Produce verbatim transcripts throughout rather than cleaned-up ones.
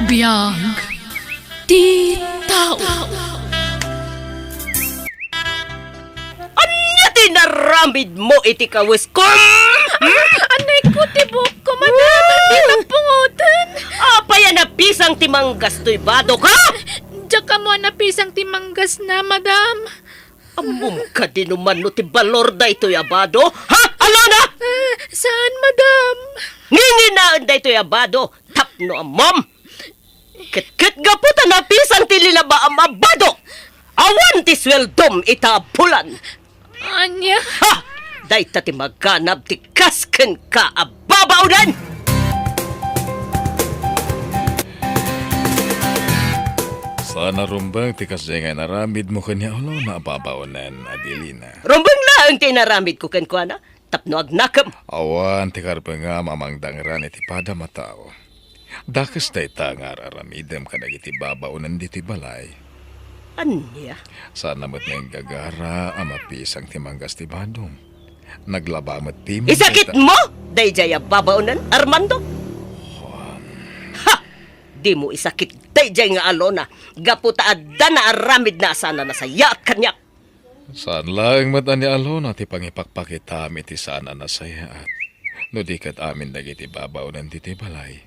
Biag ti tao. Ania ti inaramidmo iti kaweskom? Hmm? Anay ko ti buokko, madam. Dita pungoten. Apay a napisang ti manggas toy badok, ha? Diak ammo a napisang ti manggasna, madam. Ammom kadi no mano ti balor daytoy a bado? Ha, Alona? Ah, saan, madam? Nginginaen daytoy a bado tapno ammom. Ket, ket gapu ta napisang ti linabaam a bado, awan ti sueldom ita a bulan. Ania? Ha! Dayta ti maganab ti kas kenka a babaonen! Saan a rumbeng ti kasdiay nga inaramidmo ken ni Alona a babaonen, Adelina. Rumbeng laeng ti inaramidko kenkuana, tapno agnakem. Awan ti karbengam a mangdangran iti padam a tao. Dakes dayta nga ar-aramidem kadagiti babaonen ditoy balay. Ania? Saan a met nga inggagara a mapisang ti manggas ti badom. Naglaba met ti Isakitmo daydiay a babaonen, Armando? Ha! Dimo isakit daydiay nga Alona gapu ta adda naaramidna a saan a nasayaat kaniak. Saan laeng met a ni Alona ti pangipakpakitam iti saan a nasayaat, no di ket amin dagiti babaonen ditoy balay.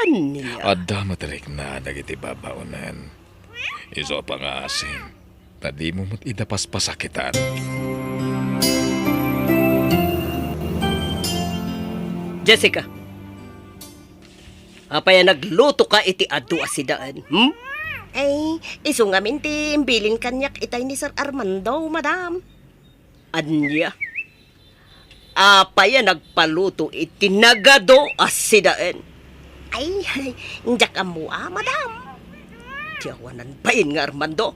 Ania? Adda met rikna dagiti babaonen. Isu a pangaasim, ta dimo met ida paspasakitan. Jessica, apay a naglutoka iti adu a sidaen, hmm? Ay, isu ngamin ti imbilin kaniak itay ni Sir Armando, madam. Ania? Apay a nagpaluto iti nagadu a sidaen? Ay, diak ammo a, madam. Ti awanan bain nga Armando.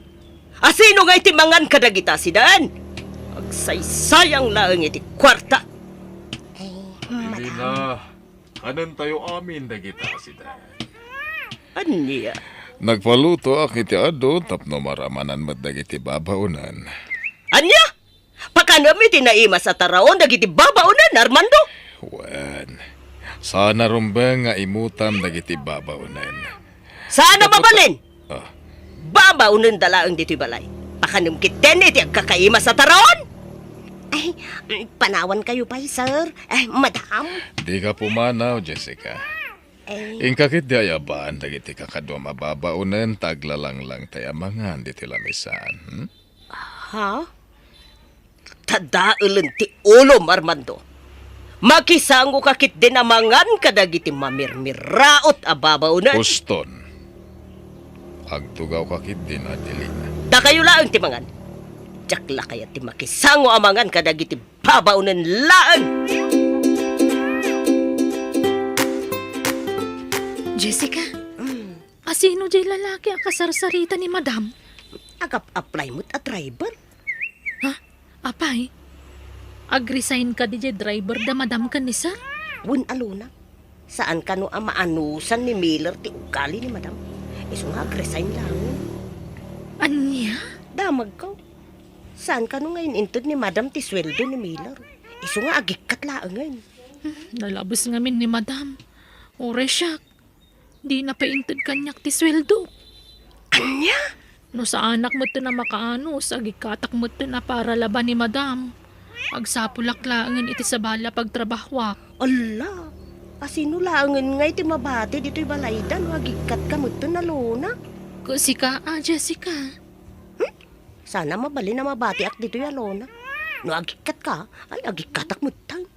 Asino ngay ti mangan kadagita a sidaen? Agsaysayang laeng iti kuarta. Ay, madam. Adelina, kanentayo amin dagita a sidaen. Ania? Nagpalutoak iti adu tapno maramanan met dagiti babaonen. Ania? Pakanem iti naimas a taraon dagiti babaonen, Armando? Wen, saan a rumbeng nga imutam dagiti babaonen. Saan a mabalin? Ah. Babaonenda laeng ditoy balay. Pakanem ketdi iti agkakaimas a taraon? Ay, panawankayo pay, sir. Ay, madam. Dika pumanaw, Jessica. Ay. Inka ketdi ayaban dagiti kakaduam a babaonen ta aglalanglang tay a mangan ditoy lamisaan, hmm? Ha? Ta daelen ti ulom, Armando. Makisangoka ketdin a mangan kadagiti mamirmiraot a babaonen. Uston. Agtugawka ketdin, Adelina. Dakayo laeng ti mangan. Diak la kayat ti makisango a mangan kadagiti babaonen laeng. Jessica, mm. Asino jay lalaki a kasarsarita ni Madam? Agap-apply met a driver. Ha? Apay? Ag-resign kadi jay driver da Madam ken ni Sir? Wen, Alona. Saan kano a maanusan ni Miller ti ugali ni Madam. Isu nga ag-resign laeng. Ania? Damagko. Saan kano nga in-inted ni Madam ti sueldo ni Miller. Isu nga agikkat laengen. Hmm, nalabes ngamin ni Madam. Uray siak. Dina pay inted kaniak ti sueldo. Ania? No saanak metten a makaanus, agikkatak metten a para laban ni Madam. Agsapulak laengen iti sabali a pagtrabahuak. Alla, asino laengen nga iti mabati ditoy balayda no agikkatka metten, Alona? Ket sika a, Jessica. Hmm? Saan a mabalin a mabatiak ditoy, Alona. No agikkatka, ay agikkatak metten.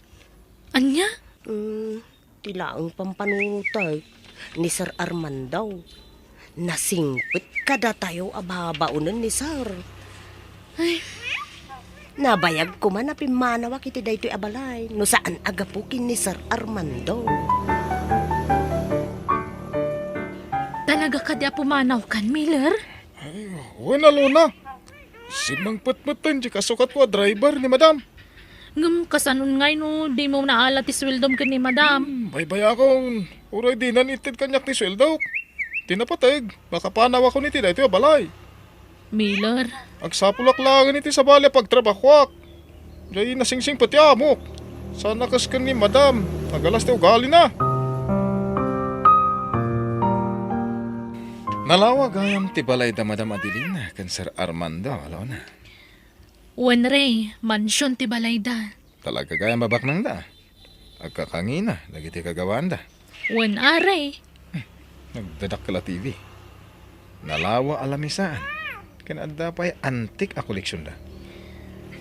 Ania? Hmm. Ti laeng pampanunotek ni Sir Armando, nasingpet kadatayo a babaonen ni Sir. Ay. Nabayag koma a pimmanawak iti daytoy a balay no saan a gapu ken ni Sir Armando. Talaga kadi a pumanawkan, Miller? Ay, wen, Alona. Simmangpet metten ti kasukatko a driver ni Madam. Ngem kasanon ngay no dimo naala ti sueldom ken ni Madam? Hmm, baybayakon. Uray dinan itted kaniak ti sueldok. Ti napateg, makapanawakon iti daytoy a balay. Miller. Agsapulak laengen iti sabali a pagtrabahuak. Jay nasingsingpet ti amok. Saan a kes ken ni Madam, nagalas ti ugalina. Nalawa gayam ti balayda, Madam Adelina, ken Sir Armando, Alona. Wen, Rey, mansion ti balayda. Talaga gayam a baknangda. Agkakangina dagiti kagawaanda. Wen, a, Rey. Nagdadakkel a T V. Nalawa a lamisaan. Ken adda pay antik a koleksionda.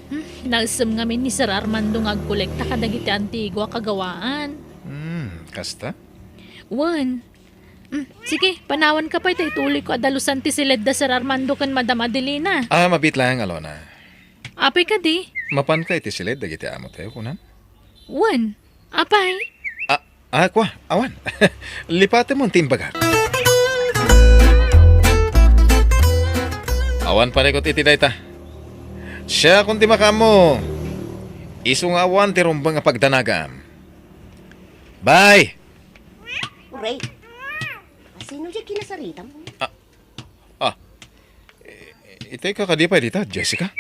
Hmm, naisem ngamin ni Sir Armando nga agkolekta kadagiti antigo a kagawaan. Hmm, kasta? Wen. Hmm, sige, panawanka pay ta itulodko a dalusan ti siledda Sir Armando ken Madam Adelina. Ah, mabiit laeng, Alona. Apay kadi? Mapanka iti siled dagiti amotayo, kunam? Wen. Apay? Ah, ah, kua, awan. Lipatemon ti imbagak. Awan parikut iti dayta. Siakon ti makaammo. Isu nga awan ti rumbeng a pagdanagam. Bye! Uray, asino diay kinasaritam? Ah, ah. I-, itay ka kadi pay dita, Jessica?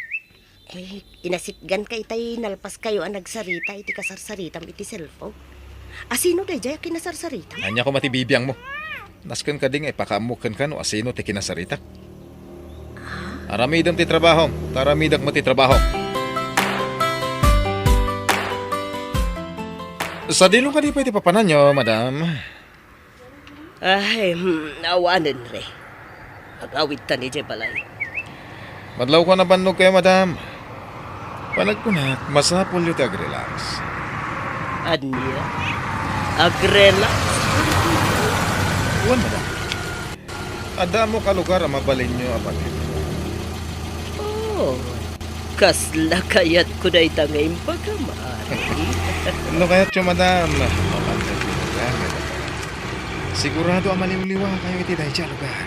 Eh, inasitganka itay nalpaskayo a nagsarita iti kasarsaritam iti cellphone. Asino daydiay a kinasarsaritam? Ania koma ti bibiangmo? Nasken kadi nga ipakaammok kenka no asino ti kinasaritak? Ah? Aramidem ti trabahom, ta aramidek met ti trabahom. Sadino kadi pay ti papananyo, madam? Ay, hmm, awanen, Rey. Agawidtan idiay balay. Madlawko a nabannogkayo, madam. Panagkunak, masapulyo ti agrelax. Ania? Agrelax? Wen, madam. Adda ammok a lugar a mabalinyo a pateg. Oh, kasla kayatko dayta nga imbagam, Ari. No kayatyo, madam, mapanka ti lugar nga dayta. Sigurado a maliwliwakayo iti dayta a lugar.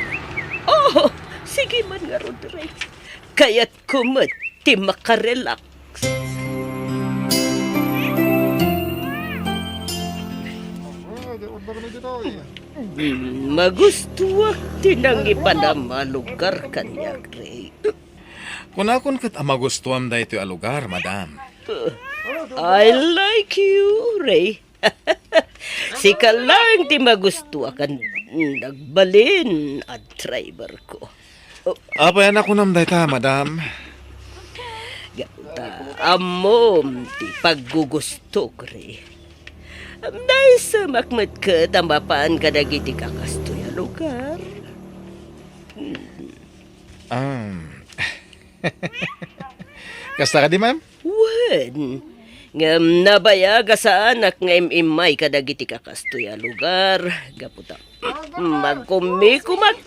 Oh, sige man ngarud, Rey. Kayatko met ti makarelax. Hmm, magustuak ti nangipanam a lugar kaniak, Rey. Kunakon ket a magustuam daytoy a lugar, madam. I like you, Rey. Sika laeng ti magustuak a nagbalin a driverko. Apay a nakunam dayta, madam? Gapu ta ammom ti paggugustok, Rey. Naisemak met ket a mapan kadagiti kakastoy a lugar. Um, kasta kadi, ma'am? Wen, ngem nabayag a saanak nga im-immay kadagiti kakastoy a lugar, gapu ta magkummikumak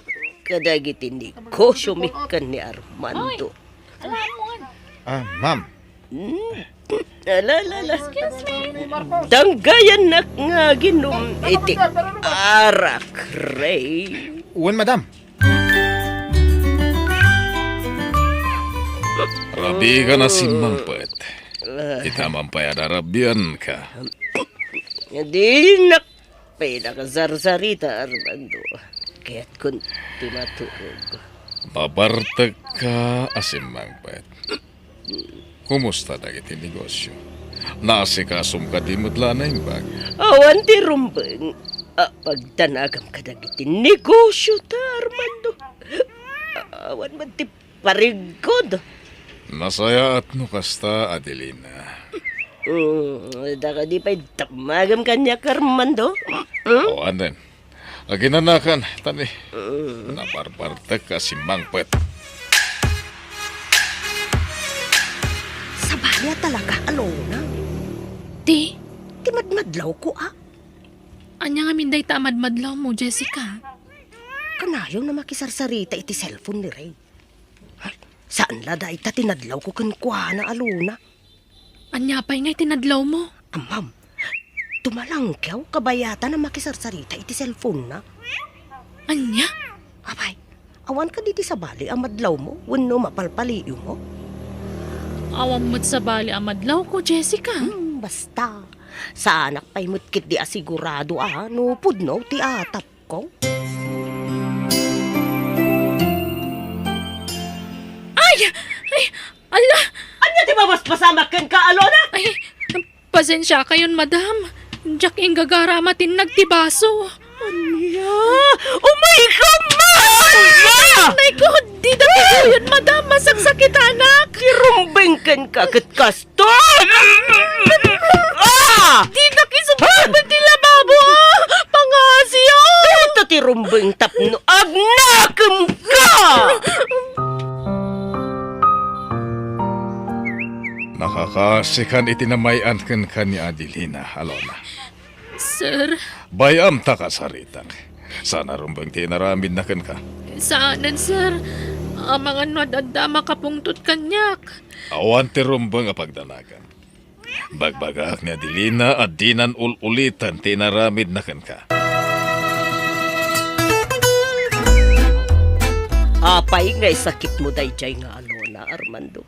kadagiti negosyomi ken ni Armando. Oy, alam mo nga. Ah, ma'am. Hmm. Ala, ala, ala. Excuse me. Danggayannak nga aginom iti arak, Rey. Wen, madam. Rabiikan a simmangpet. Ita man pay a narabianka. Dinak pinakasarsarita, Armando. Kayatkon ti maturog. Mabartekka a simmangpet. Kumusta dagiti negosyo? Naasikasom kadi met la a naimbag? Awan ti rumbeng a pagdanagam kadagiti negosyo ta, Armando. Awan met ti parigkod. Nasayaat no kasta, Adelina. Mm, da kadi pay damagem kaniak, Armando? Mm? O, anen? Aginanakan, tani. Mm. Nabarbartek a simmangpet. Sabali a talaga, Alona. Ti? Ti madmadlawko, a? Ania ngamin dayta a madmadlawmo, Jessica? Kanayon a makisarsarita iti cellphone ni Rey. Saan la dayta ti nadlawko kenkuana, Alona. Ania pay ngay ti nadlawmo? Ammam, tumalangkew kabayatan a makisarsarita iti cellphone-na. Ania? Apay, awan kadi ti sabali a madlawmo wenno mapalpaliiwmo? Awan met sabali a madlawko, Jessica. Hmm, basta. Saanak pay met ketdi a sigurado a no pudno ti atap. Kong? Ay! Ay! Ala! Ania ti mabasbasamak kenka, Alona? Ay, pasensiakayon, madam. Diak inggagara a matinnag ti baso. Ania? Umay ka man! Ayun, madam, masaksakitanak. Ti rumbeng kenka ket kasto. Ah! Dinak isubsob ti lababo, ah! Pangasiyo! Dayta ti rumbeng tapno agnakemka! Nakakasikan iti namay-an kenka ni Adelina, Alona. Sir. Bay-am ta kasaritak. Saan a rumbeng ti inaramidna kenka? Saanen, sir. Amangan no ad-adda a makapungtot kaniak. Awan ti rumbeng a pagdanagan. Bagbagaak ni Adelina a dinan ul-uliten ti inaramidna kenka. Apay nga isakitmo daydiay nga Alona, Armando?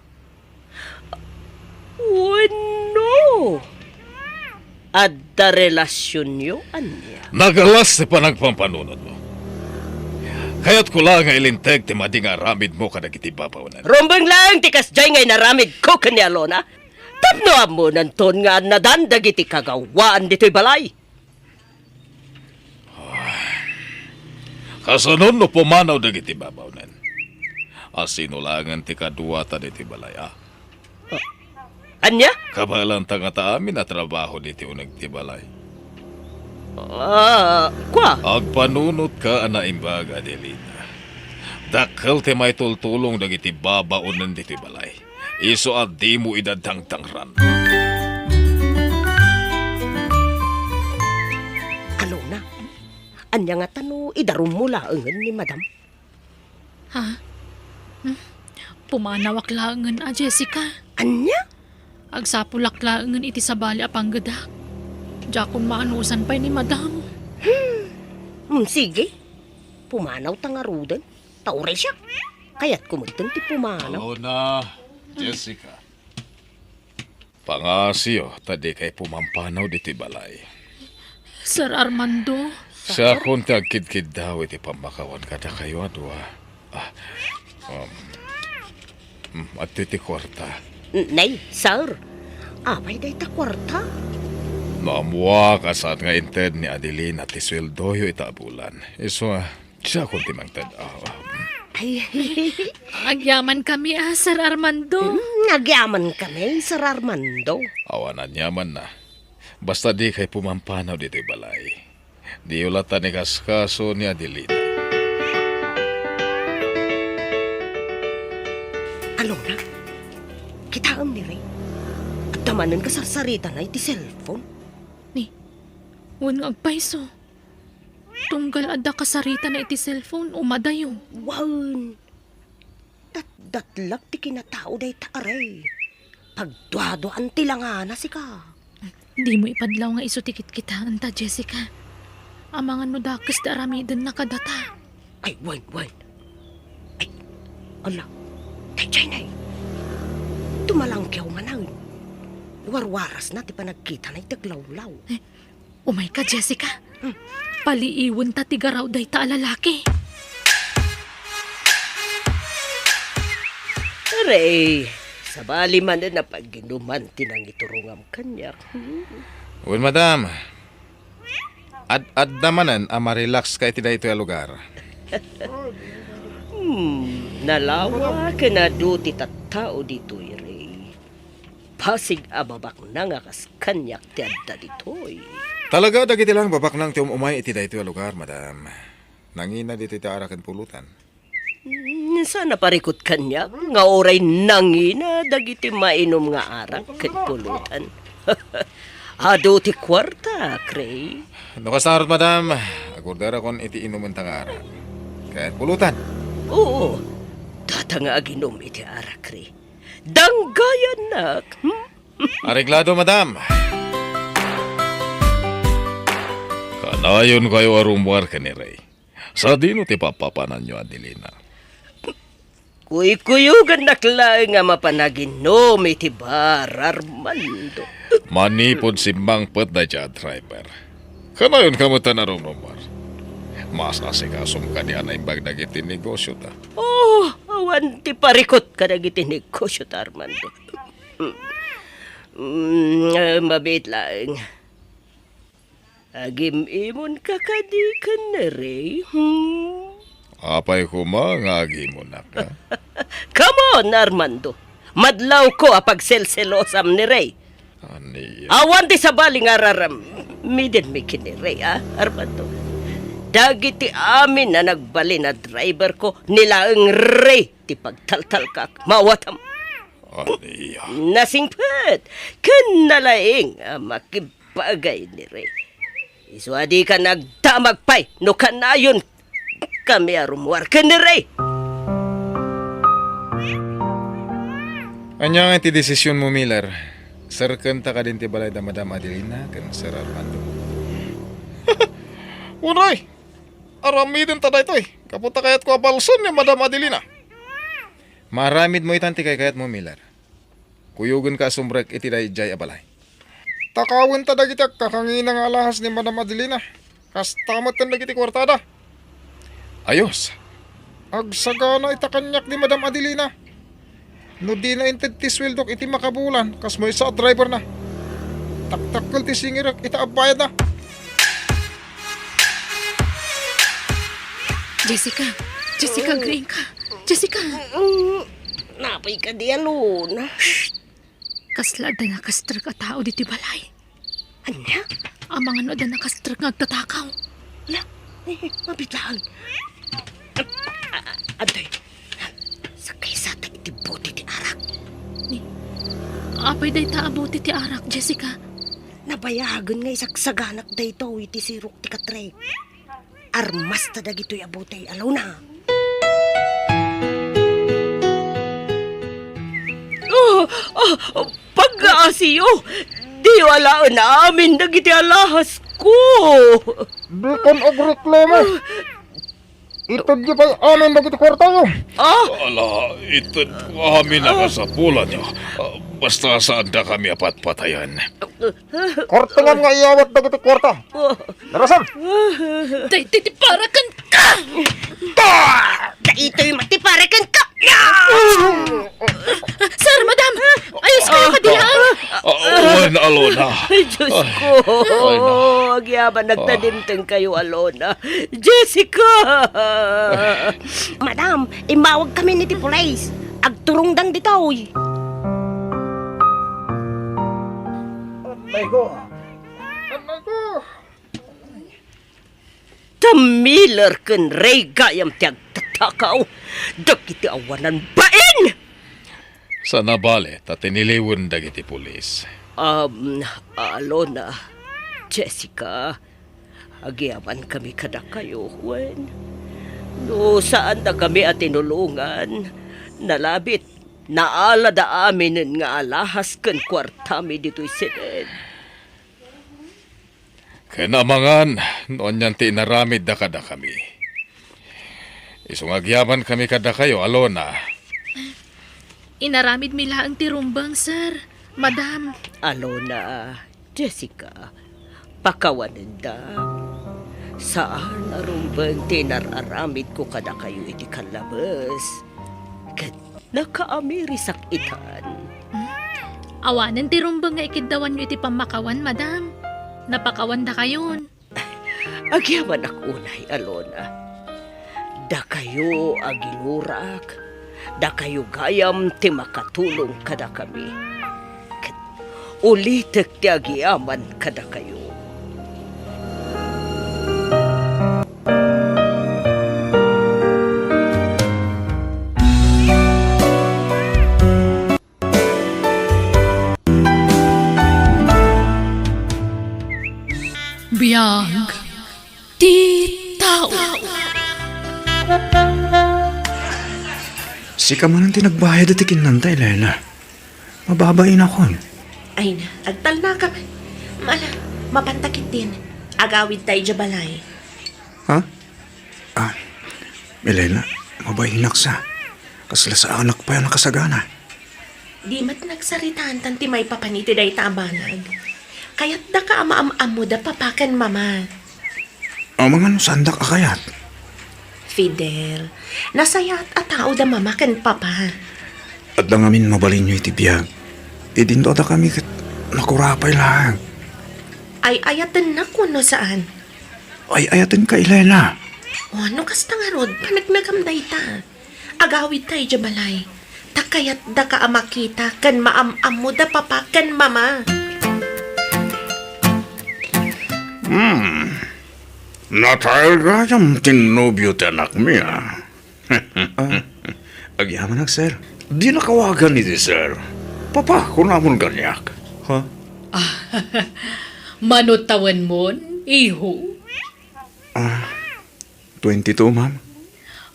Wenno, adda relasionyo ania? Nagalas ti panagpampanunotmo. Kayatko la nga ilinteg ti madi nga aramidmo kadagiti babaonen. Rumbeng laeng ti kasdiay nga inaramidko ken ni Alona. Tapno ammonanton nga annadan dagiti kagawaan ditoy balay. Kasano no pumanaw dagiti babaonen? A sino laengen ti kaduata ditoy balay, a? Ania? Kabaelanta ngata amin a trabaho ditoy uneg ti balay. Ah, kua? Agpanunotka a naimbag, Adelina. Dakkel ti maitultulong dagiti babaonen ditoy balay. Isu a dimo ida dangdangran. Alona, ania ngata no idarummo laengen ni Madam? Ha? Hmm? Pumanawak laengen a, Jessica. Ania? Agsapulak laengen iti sabali a panggedak. Diakon maanusan pay ni Madam. Hmm, sige. Pumanawta ngaruden. Ta uray siak, kayatko metten ti pumanaw. Alona, Jessica. Pangasiyo, ta dikay pumampanaw ditoy balay. Sir Armando. Siakon ti agkidkiddaw iti pammakawan kadakayo a dua. Ah, um, mm, adtoy ti kuarta. Nay, sir. Apay dayta kuarta? No ammoak a saan nga inted ni Adelina ti sueldoyo ita a bulan. Isu a, siakon ti mangted-aw. Ay. Agyamankami a, Sir Armando. Mm, agyamankami, Sir Armando. Awan aniamanna. Basta dikay pumampanaw ditoy balay. Diyo latta ni kaskaso ni Adelina. Alona, kitaem ni Ray. Adda manen kasarsaritana iti cellphone. Ni, wen nga agpayso. Tunggal adda kasaritana iti cellphone, umadayo. Wen, datdatlak ti kinatao dayta a Ray. Pagduaduaan ti langana, sika. Dimo ipadlaw nga isu ti kitkitaenta, Jessica. Amangan no dakes ti aramidenna kadata. Ay, wen, wen. Ay, ala, daydiay nay. Tumalangkiw manen. Warwarasna ti panagkitana iti aglawlaw. Eh, Umayka, Jessica. Hmm. Paliiwenta ti garaw dayta a lalaki. Ray, sabali manen a pag-inuman ti nangiturongam kaniak. Hmm. Wen, madam. Ad-adda manen a marelax ka iti daytoy a lugar. Hmm, nalawa ken adu ti tattao ditoy, Ray. Basig a babaknang a kas kaniak ti adda ditoy. Talaga, dagiti laeng babaknang ti um-umay iti daytoy a lugar, madam. Nangina ditoy ti arak ken pulutan. Mm, saan a parikut kaniak nga uray nangina dagiti mainum nga arak ken pulutan. Adu ti kuarta, Cray. No kasta ngarud, madam, agorderakon iti inumenta nga arak. Ken pulutan. Oo, data nga aginum iti arak, Cray. Danggayannak. Hmm? Areglado, madam. Kanayonkayo a rummuar ken ni Ray. Sadino ti papapananyo, Adelina? Kuykuyogannak laeng a mapan aginum iti bar, Armando. Manipud simmangpet daydiay a driver. Kanayonka met a narumrummuar. Masasikasom kadi a naimbag dagiti negosiota. Oh, awan ti parikut kadagiti negosiota, Armando. Mm, eh, mabiit laeng. Agim-imonka kadi ken ni Ray, hmm? Apay koma nga agimonak, a? Come on, Armando. Madlawko a pagselselosam ni Rey. Ania? Awan ti sabali nga aramiden mi ken ni Rey, a, Armando. Dagiti amin a nagbalin a driverko ni laeng Rey ti pagtaltalkak. Maawatam. Ania? Nasingpet ken nalaing a makibagay ni Rey. Isu a dika nagdamag pay no kanayon kami a rummuar ken ni Rey. Ania ngay ti desisionmo, Miller? Serkenta kadin ti balay da Madam Adelina ken Sir Armando? Uray! Aramidenta daytoy. Gapu ta kayatko a balsen ni Madam Adelina. Maaramidmo itan ti kaykayatmo, Miller. Kuyogenka a sumrek iti daydiay a balay. Takawenta dagiti agkakangina nga alahas ni Madam Adelina. Kasta metten dagiti kuartada. Ayos. Agsagana ita kaniak ni Madam Adelina. No dina inted ti sueldok iti makabulan, kas maysa a driverna. Takdakkel ti singirek ita a bayadna. Jessica! Jessica, agriingka! Jessica! Mm, napay kadi, Alona? Shh! Kasla adda nakastrek a tao ditoy balay. Ania? Amangan no adda nakastrek nga agtatakaw. Ala, eh, mabitlaan. A-, a-, adtoy. Sakaysata iti bote ti arak. Ni, apay dayta a bote ti arak, Jessica? Nabayagen nga isagsaganak daytoy iti sirok ti katre. Armasta dagitoy a bote, Alona. Ah, ah, paggaasiyo! Diyo alaen amin dagiti alahasko! Dikan agreklamo! Itedyo pay amin dagiti kuartayo! Ah! Ala, itedko amin a kasapulanyo. Ah, basta saandakami a patpatayen. Kortengam nga iyawat dagiti kuarta. Oh. Narasam! Daytoy ti para kenka! Daytoy met ti para kenka! Sir, madam! Ayos kayo kadi, ha? Ah, wen, Alona. Ay, Diyos ko. Ay, na. Agyaman nagtadimteng kayo, Alona. Jessica! Madam, immawag kami ni ti pulis. Agturongdang ditoy. Anay ko. Anay ko. Ta Miller ken Rey gayam ti agtatakaw dagiti awanan bain! Saan a bale ta tiniliwen dagiti pulis. Um, Alona, Jessica, agyamankami kadakayo, wen no saandakami a tinulongan, nalabit, naalada aminen nga alahas ken kuartami ditoy siden. Ken amangan no anian ti inaramidda kadakami. Isu nga agyamankami kadakayo, Alona. Inaramidmi laeng ti rumbeng, sir, madam. Alona, Jessica, pakawanenda. Saan a rumbeng ti inar-aramidko kadakayo iti kallabes. Ket nakaamirisak itan. Awanen ti rumbeng nga ikiddawanyo iti pammakawan, madam. Napakawandakayon. Agyamanak unay, Alona. Dakayo a ginurak, dakayo gayam ti makatulong kadakami. Ket ulitek ti agyaman kadakayo. Biag ti tao. Sika manen ti nagbayad iti kinnanta, Elena. Mababainak. Ay na, agtalnaka man. Mala, mapanta ketdin. Agawidta idiay balay. Ha? Ah, Elena, mabainak sa. Kasla saanak pay a nakasagana. Di met nagsaritaan tan ti maipapan iti dayta a banag. Kayatdaka a maam-ammoda papa ken mama. Amangan no saandak a kayat? Fidel, nasayaat a tao da mama ken papa. Adda ngamin mabalinyo iti biag. Idinto a dakami ket nakurapay laeng. Ay-ayatennak wenno saan? Ay-ayatenka, Elena. O, no kasta ngarud, paneknekam dayta. Agawidta idiay balay. Ta kayatdaka a makita ken maam-ammoda papa ken mama. Hmm. Natael gayam ti nobio ti anakmi, a. Ah, agyamanak, sir. Dinak awagan iti sir. Papa, kunamon kaniak. Ha? Mano tawenmon, iho? Ah, twenty-two, ma'am.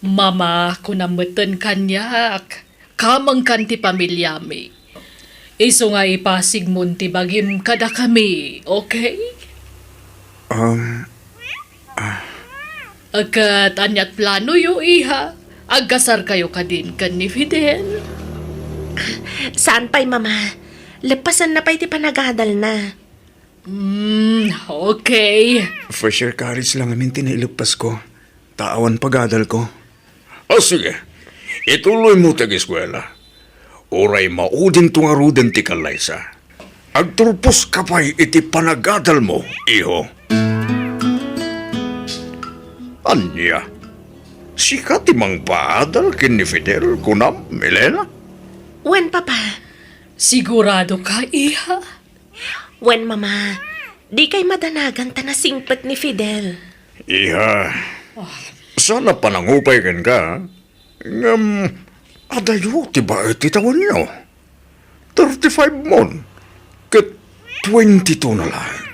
Mama, kunam metten kaniak. Kamengkan ti pamiliami. Isu nga ipasigmon ti bagim kadakami, okay? Um, ah. Ket aniat planoyo, iha? Agkasarkayo kadin ken ni Fidel? Saan pay, mama. Leppasenna pay ti panagadalna. Hmm, okay. First year college lang amin ti naileppasko. Ta awan pagadalko. O sige, ituloymo ti ageskuela. Uray maudinto ngaruden ti kallaysa. Agturposka pay iti panagadalmo, iho. Ania? Sika ti mangpaadal ken ni Fidel, kunam, Elena? Wen, papa. Siguradoka, iha? Wen, mama, dikay madanagan ta nasingpet ni Fidel. Iha, saan a panangupay kenka, ngem adayo ti baet ti tawenyo. Thirty-five mon, ket twenty-two na laeng.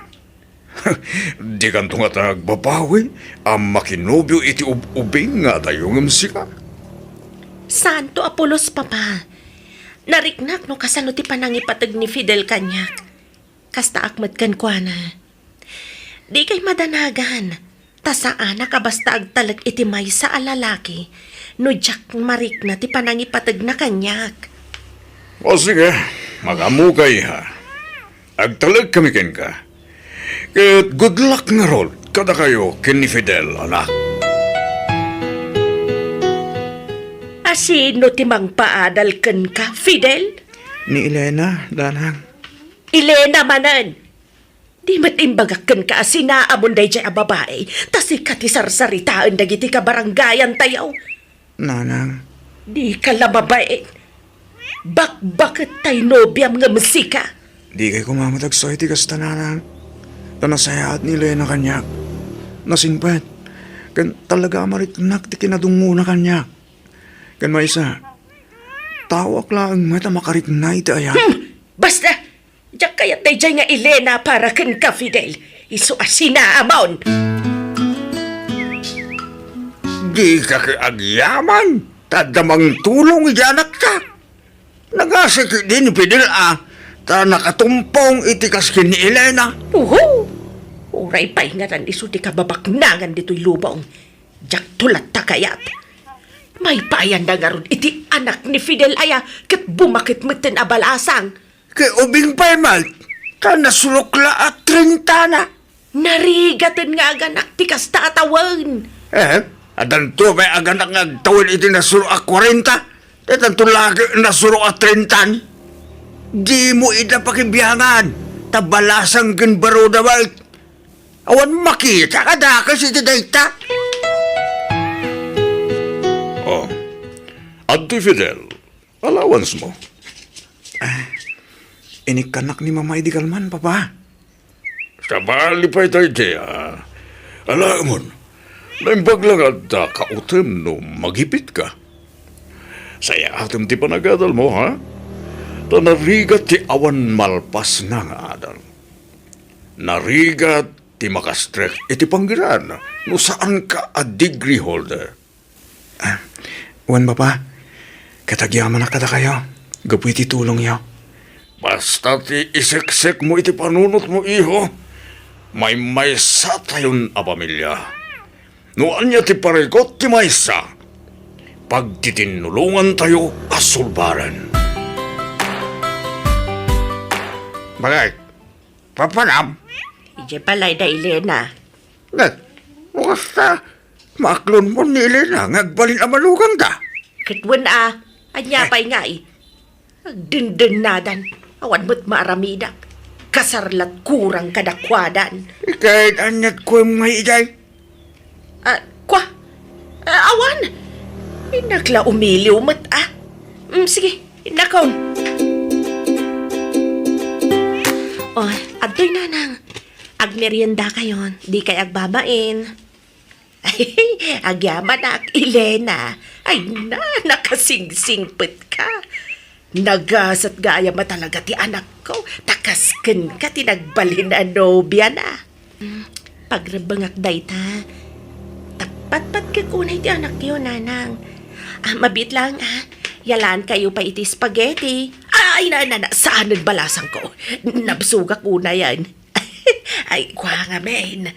Dikanto ngata agbabawi a makinobio iti ub-ubing nga adayo ngem sika. Saanto a pulos, papa. Nariknak no kasano ti panangipateg ni Fidel kaniak. Kastaak met kenkuana. Dikay madanagan, ta saanak a basta agtalek iti maysa a lalaki no diak marikna ti panangipategna kaniak. O sige, mag-ammokay, ha. Agtalekkami kenka. Ket good luck ngarud kadakayo ken ni Fidel, anak. A sino ti mangpaadal kenka, Fidel? Ni Elena, Danang. Elena manen! Di met imbagak kenka a sinaamon daydiay a babai, ta sika ti sarsaritaen dagiti kabaranggayantayo. Nanang. Dika la mabain. Bakbaket tay nobiam ngem sika. Dikay koma met agsaw iti kasta, Nanang. Ta nasayaat ni Elena kaniak. Nasingpet. Ken talaga a mariknak ti kinadungngona kaniak. Ken maysa, taoak laeng met a makarikna iti ayat. Hmm! Basta! Diak kayat daydiay nga Elena para kenka, Fidel. Isu a sinaamon! Dika ket agyaman, ta adda mangtulong iti anakta. Nagasi ketdi ni Fidel a, ta nakatumpong iti kas ken ni Elena. Uhu! Uray pay ngarud isu ti kababaknangan ditoy lubong. Diakto latta kayat. Maipaayanda ngarud iti anak ni Fidel aya ket bumaket metten a balasang. Ket ubing pay met, ta nasurok la a trenta na. Narigaten nga aganak ti kasta a tawen. Eh, addanto pay aganak nga agtawen iti nasurok a kwarenta? Addanto la ket nasurok a trenta. Dimo ida pakibiangan, ta balasang ken baruda met. Awan makita kadakes iti dayta. Oh, adtoy Fidel, allowance mo. Ah, inikkannak ni Mama idi kalman, Papa. Sabali pay daydiay, ah. Alaemon, naimbag la nga adda kautem no magipitka. Sayaatem ti panagadalmo, ha? Ta narigat ti awan malpasna nga adal. Narigat ti makastrek iti panggeran no saanka a degree holder. Ah, wen, Papa, ket agyamanak kadakayo gapu iti tulongyo. Basta ti iseksekmo iti panunotmo, iho, maymaysatayon a pamilia. No ania ti parikut ti maysa, pagtitinnulongantayo a sulbaren. Bagay, papanam? Idiay balay da Elena. Nat, no kasta, maaklonmo ni Elena nga agbalin a manugangda. Ket wen a, ania pay ngay? Agdendennadan, awan met maaramidak. Kasar lat kurang kadakuadan. Ket aniat kuem ngay idiay? Ah, kua? Ah, awan. Innak la umiliw met, ah. Mm, sige, innakom. Oh, adtoy, nanang. Agmeriendakayon, dikay agbabain. Agyamanak, Elena. Ay na, nakasingsingpet ka. Nagasat gayam a talaga ti anakko, ta kas kenka ti nagbalin a nobiana. Mm, pagrebbengak dayta. Tapatpatgek unay ti anakyo, nanang. Ah, mabiit lang, ah. Yalaankayo pay iti spaghetti. Ay, na, na, na, saanen balasangko. Nabsogak unayen. Ay, kua ngamin.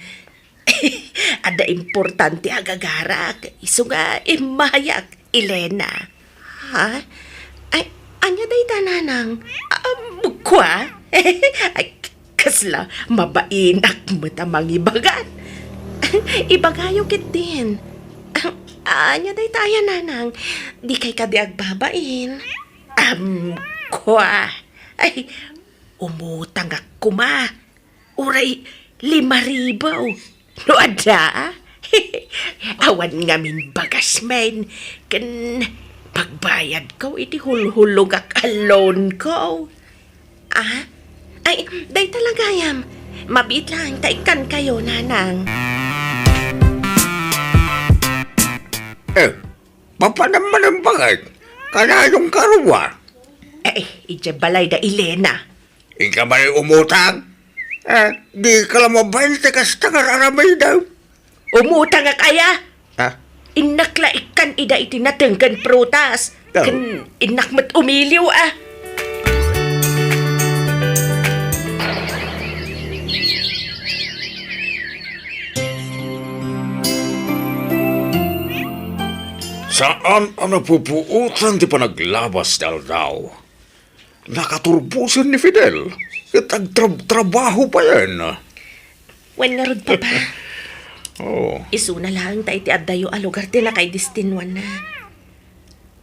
Adda importante a gagarak, isu nga immayak, Elena. Ha? Ay, ania dayta, nanang? Um, kua? Ay, kasla mabainak met a mangibagan. Ibagayo ketdin. Ania dayta aya, nanang? Dikay kadi agbabain? Um, kua? Ay, umutangak koma. Uray lima ribu. No adda? Awan ngamin bagasmen. Ken pagbayadko iti hulhulogak a loanko. Ah? Ay, dayta la gayam. Mabiit lang ta ikkankayo, nanang. Eh, papanam man ang bagay? Kanayong karua? Eh, idiay balay da Elena. Ika man umutang? Eh, dika la mabain ti kasta nga aramidem. Umutangak aya? Ha? Innak la ikkan ida iti nateng ken prutas. Oh. Ken innak met umiliw, ah. Saan a napupuotan ti panaglabas ti aldaw. Nakaturbosen ni Fidel ket agtrab-trabaho payen. Wen ngarud, Papa. Oh. Isuna laeng ta iti addayo a lugar ti nakaidestinuanna.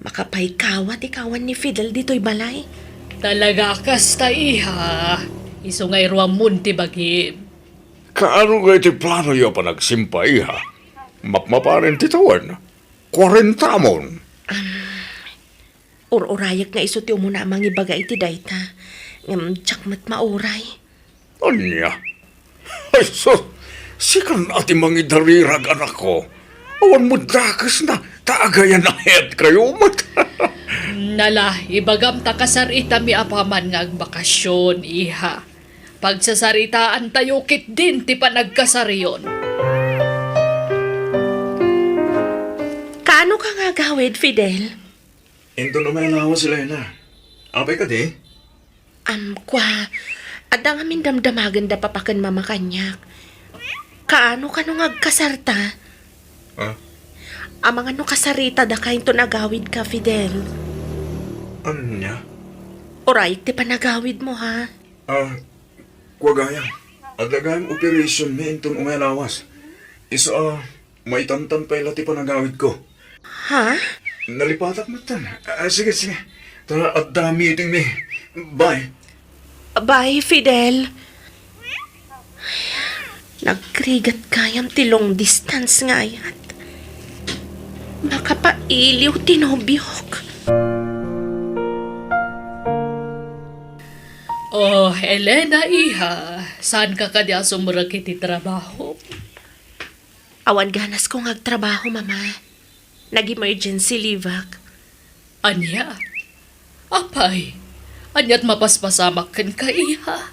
Makapaykawa ti kawan ni Fidel ditoy balay. Talaga a kasta, iha. Isu nga iruammon ti bagim. Kaano nga iti planoyo a panagsimpa, iha? Mapmapanen ti tawen? Kuarentamon. Ur-urayek nga isu ti umuna a mangibaga iti dayta, ngem diak met mauray. Ania? Ay, sus! Sikan a ti mangidarirag, anakko. Awan met dakesna, ta agayanaetkayo met. Nala, ibagam ta kasaritami apaman nga agbakasyon, iha. Pagsasaritaantayo ketdin ti panagkasariyon. Kaano ka nga agawid, Fidel? Inton umay a lawas, Elena. Apay kadi? Am, kua, adda ngamin damdamagen da papa ken mama kaniak. Kaano kano nga agkasarta? Ah? Amangan no kasaritada ka inton agawid ka, Fidel. Ania? Urayek ti panagawid mo, ha? Ah, kua gayam, adda gayam operation mi inton umay a lawas. Isu a, maitantan pay la ti panagawidko. Ha? Nalipatak metten. Ah, sige, sige. Ta adda meeting mi. Bye. Bye, Fidel. Nagrigat gayam ti long distance nga ayat. Makapailiw ti nobiok. Oh, Elena, iha, saan ka kadi a sumrek iti trabaho? Awan ganasko nga agtrabaho, Mama. Nag-emergency leave-ak. Ania? Apay, aniat mapaspasamak kenka, iha?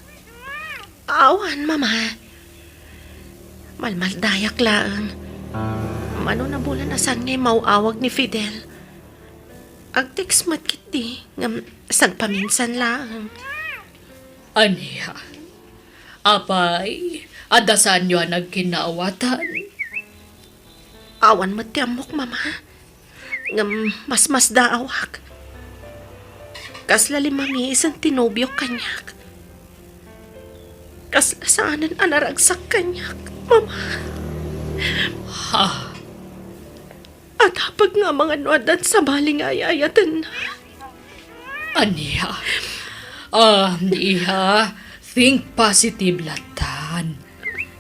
Awan, Mama. Malmaldayak laeng. Mano nabulan a saan nga immaw-awag ni Fidel. Ag-text met ketdi, ngem sagpaminsan laeng. Ania? Apay, adda saanyo a nagkinnaawatan? Awan met ti ammok, Mama. Ngem masmasdaawak. Kasla limmamiisen ti nobiok kaniak. Kasla saanen a naragsak kaniak, Mama. Ha? Adda pay nga amangan no addan sabali nga ay-ayatenna. Ania? Ah, iha, think positive lattan.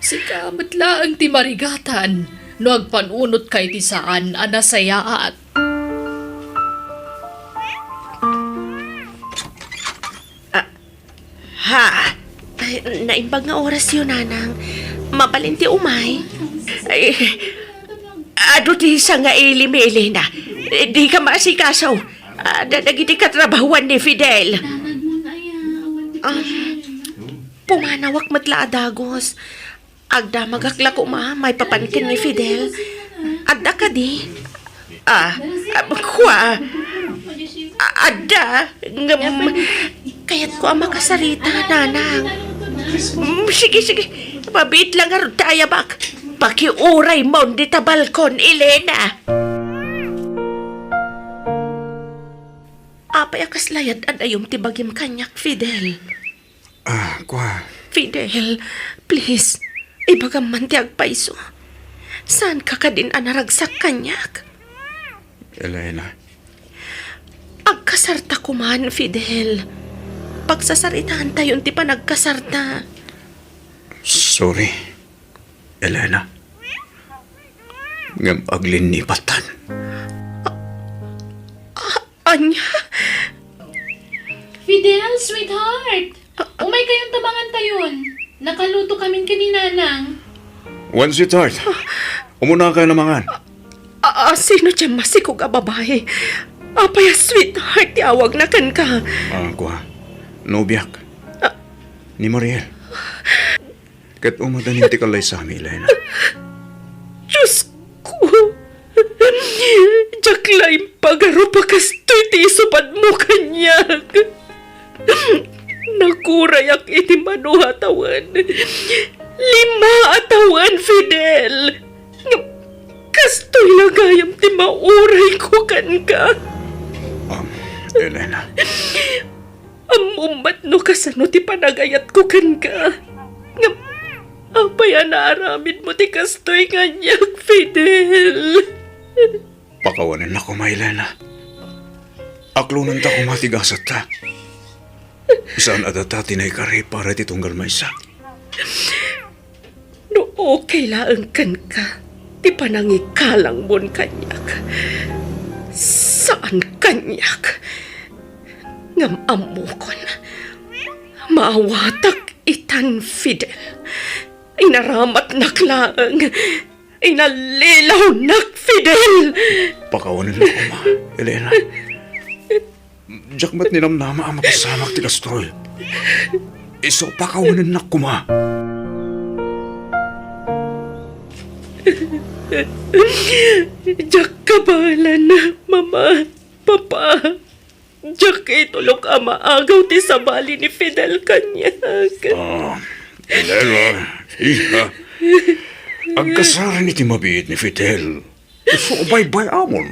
Sika met laeng ti marigatan no agpanunotka iti saan a nasayaat. Ha? Ay, naimbag nga orasyo, nanang. Mabalin ti umay. Ay, adu ti sangaili mi, Elena. Dika maasikaso. Adda dagiti katrabahuan ni Fidel. Ah, pumanawak met la a dagus. Agdamagak la koma maipapan ken ni Fidel. Adda kadi? Ah, ah, kua. Ah, adda. Ngem, kayatko a makasarita, nanang. Mm, sige, sige. Mabiit la ngarud ta ayabak. Pakiuraymon dita balkon, Elena. Apay a kasla yad-adayom ti bagim kaniak, Fidel? Ah, kua. Fidel, please, ibagam man ti agpayso. Saanka kadin a naragsak kaniak? Elena. Agkasarta koman, Fidel. Pagsasaritaantayon ti panagkasarta. Sorry, Elena. Ngem aglinnipatten. Ania? Fidel, sweetheart! Umay kayon ta mangantayon. Nakaluto kamin ken ni Nanang. Wen, sweetheart. Umuna kayo a mangan. A, a, sino ti masikog a babai? Apay a sweetheart ti awagna kenka? Ah, kua. Nobiak. Ah. Ni Mariel. Ket umadanin ti kallaysami, Elena. Diosko! Diak la impagarup a kastoy ti isupadmo kaniak. Nakurayak iti mano a tawen. Lima a tawen, Fidel. Ngem kastoy la gayam ti maurayko kenka. Um, Elena. Ammom met no kasano ti panagayatko kenka. Ngem, apay a naaramidmo ti kastoy kaniak, Fidel? Pakawanennak koma, Elena. Aklonenta koma ti gasetta. Saan a data ti naikari para iti tunggal maysa. No okay laeng kenka ti panangikalangmon kaniak, saan kaniak. Ngem ammokon, maawatak itan, Fidel. Inaramatnak laeng. Inallilawnak, Fidel! Pakawanennak koma, Elena. Diak met ninamnama a mapasamak ti kastoy. Isu, pakawanennak koma. Diak kabaelan, Mama, Papa. Diak itulok a maagaw ti sabali ni Fidel kaniak. Ah, Elena, iha. Agkasarem iti mabiit ni Fidel. Isu, baybay-amon.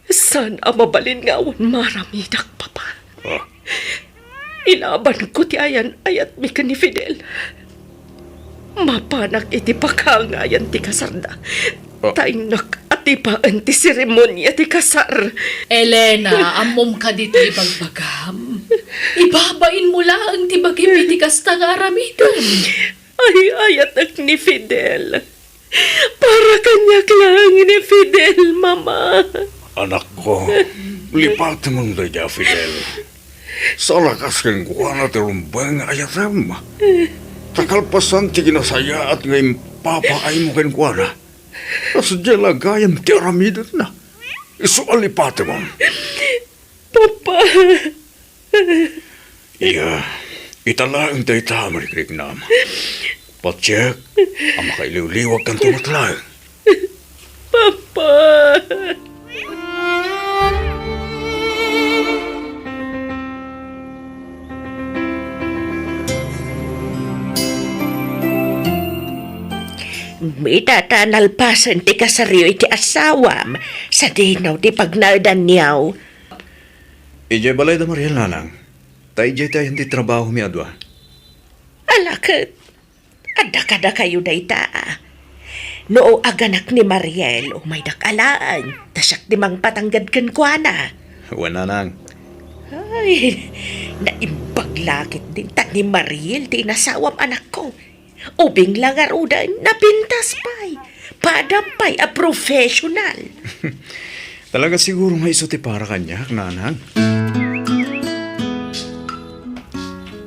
Saan a mabalin nga awan maaramidak, Papa. Ah. Ilabanko ti ayan-ayatmi ken ni Fidel. Mapanak iti pakaangayan ti kasarda. Ah. Ta innak atipaen ti seremonia ti kasar. Elena, ammom kadi ti ibagbagam? Ibabainmo laeng ti bagim iti kasta nga aramidem. Ay-ayatek ni Fidel. Para kaniak laeng ni Fidel, Mama. Anakko, lipatemon daydiay a Fidel. Saan a kas kenkuana ti rumbeng nga ayatem. Ta kalpasan ti kinasayaat nga impapaaymo kenkuana, kasdiay la gayam ti aramidenna. Isu a lipatemon. Papa. Iya, ita laeng dayta a marikriknam. Patiek a makailiwliwagkanto met laeng. Papa! Ita ta nalpasen ti kasaryo iti asawam, sadino ti pagnaedanyo? Idiay balay da Mariel, nanang. Ta idiay ti ayan ti trabahomi a dua. Ala ket, adda kadakayo dayta. No aganak ni Mariel, umaydak alaen, ta siak ti mangpatangged kenkuana. Wen, nanang. Ay, naimbag la ketdin ta ni Mariel ti inasawam, anakko. Ubing la ngaruden, napintas pay. Padam pay a professional. Talaga siguro nga isu ti para kaniak, nanang.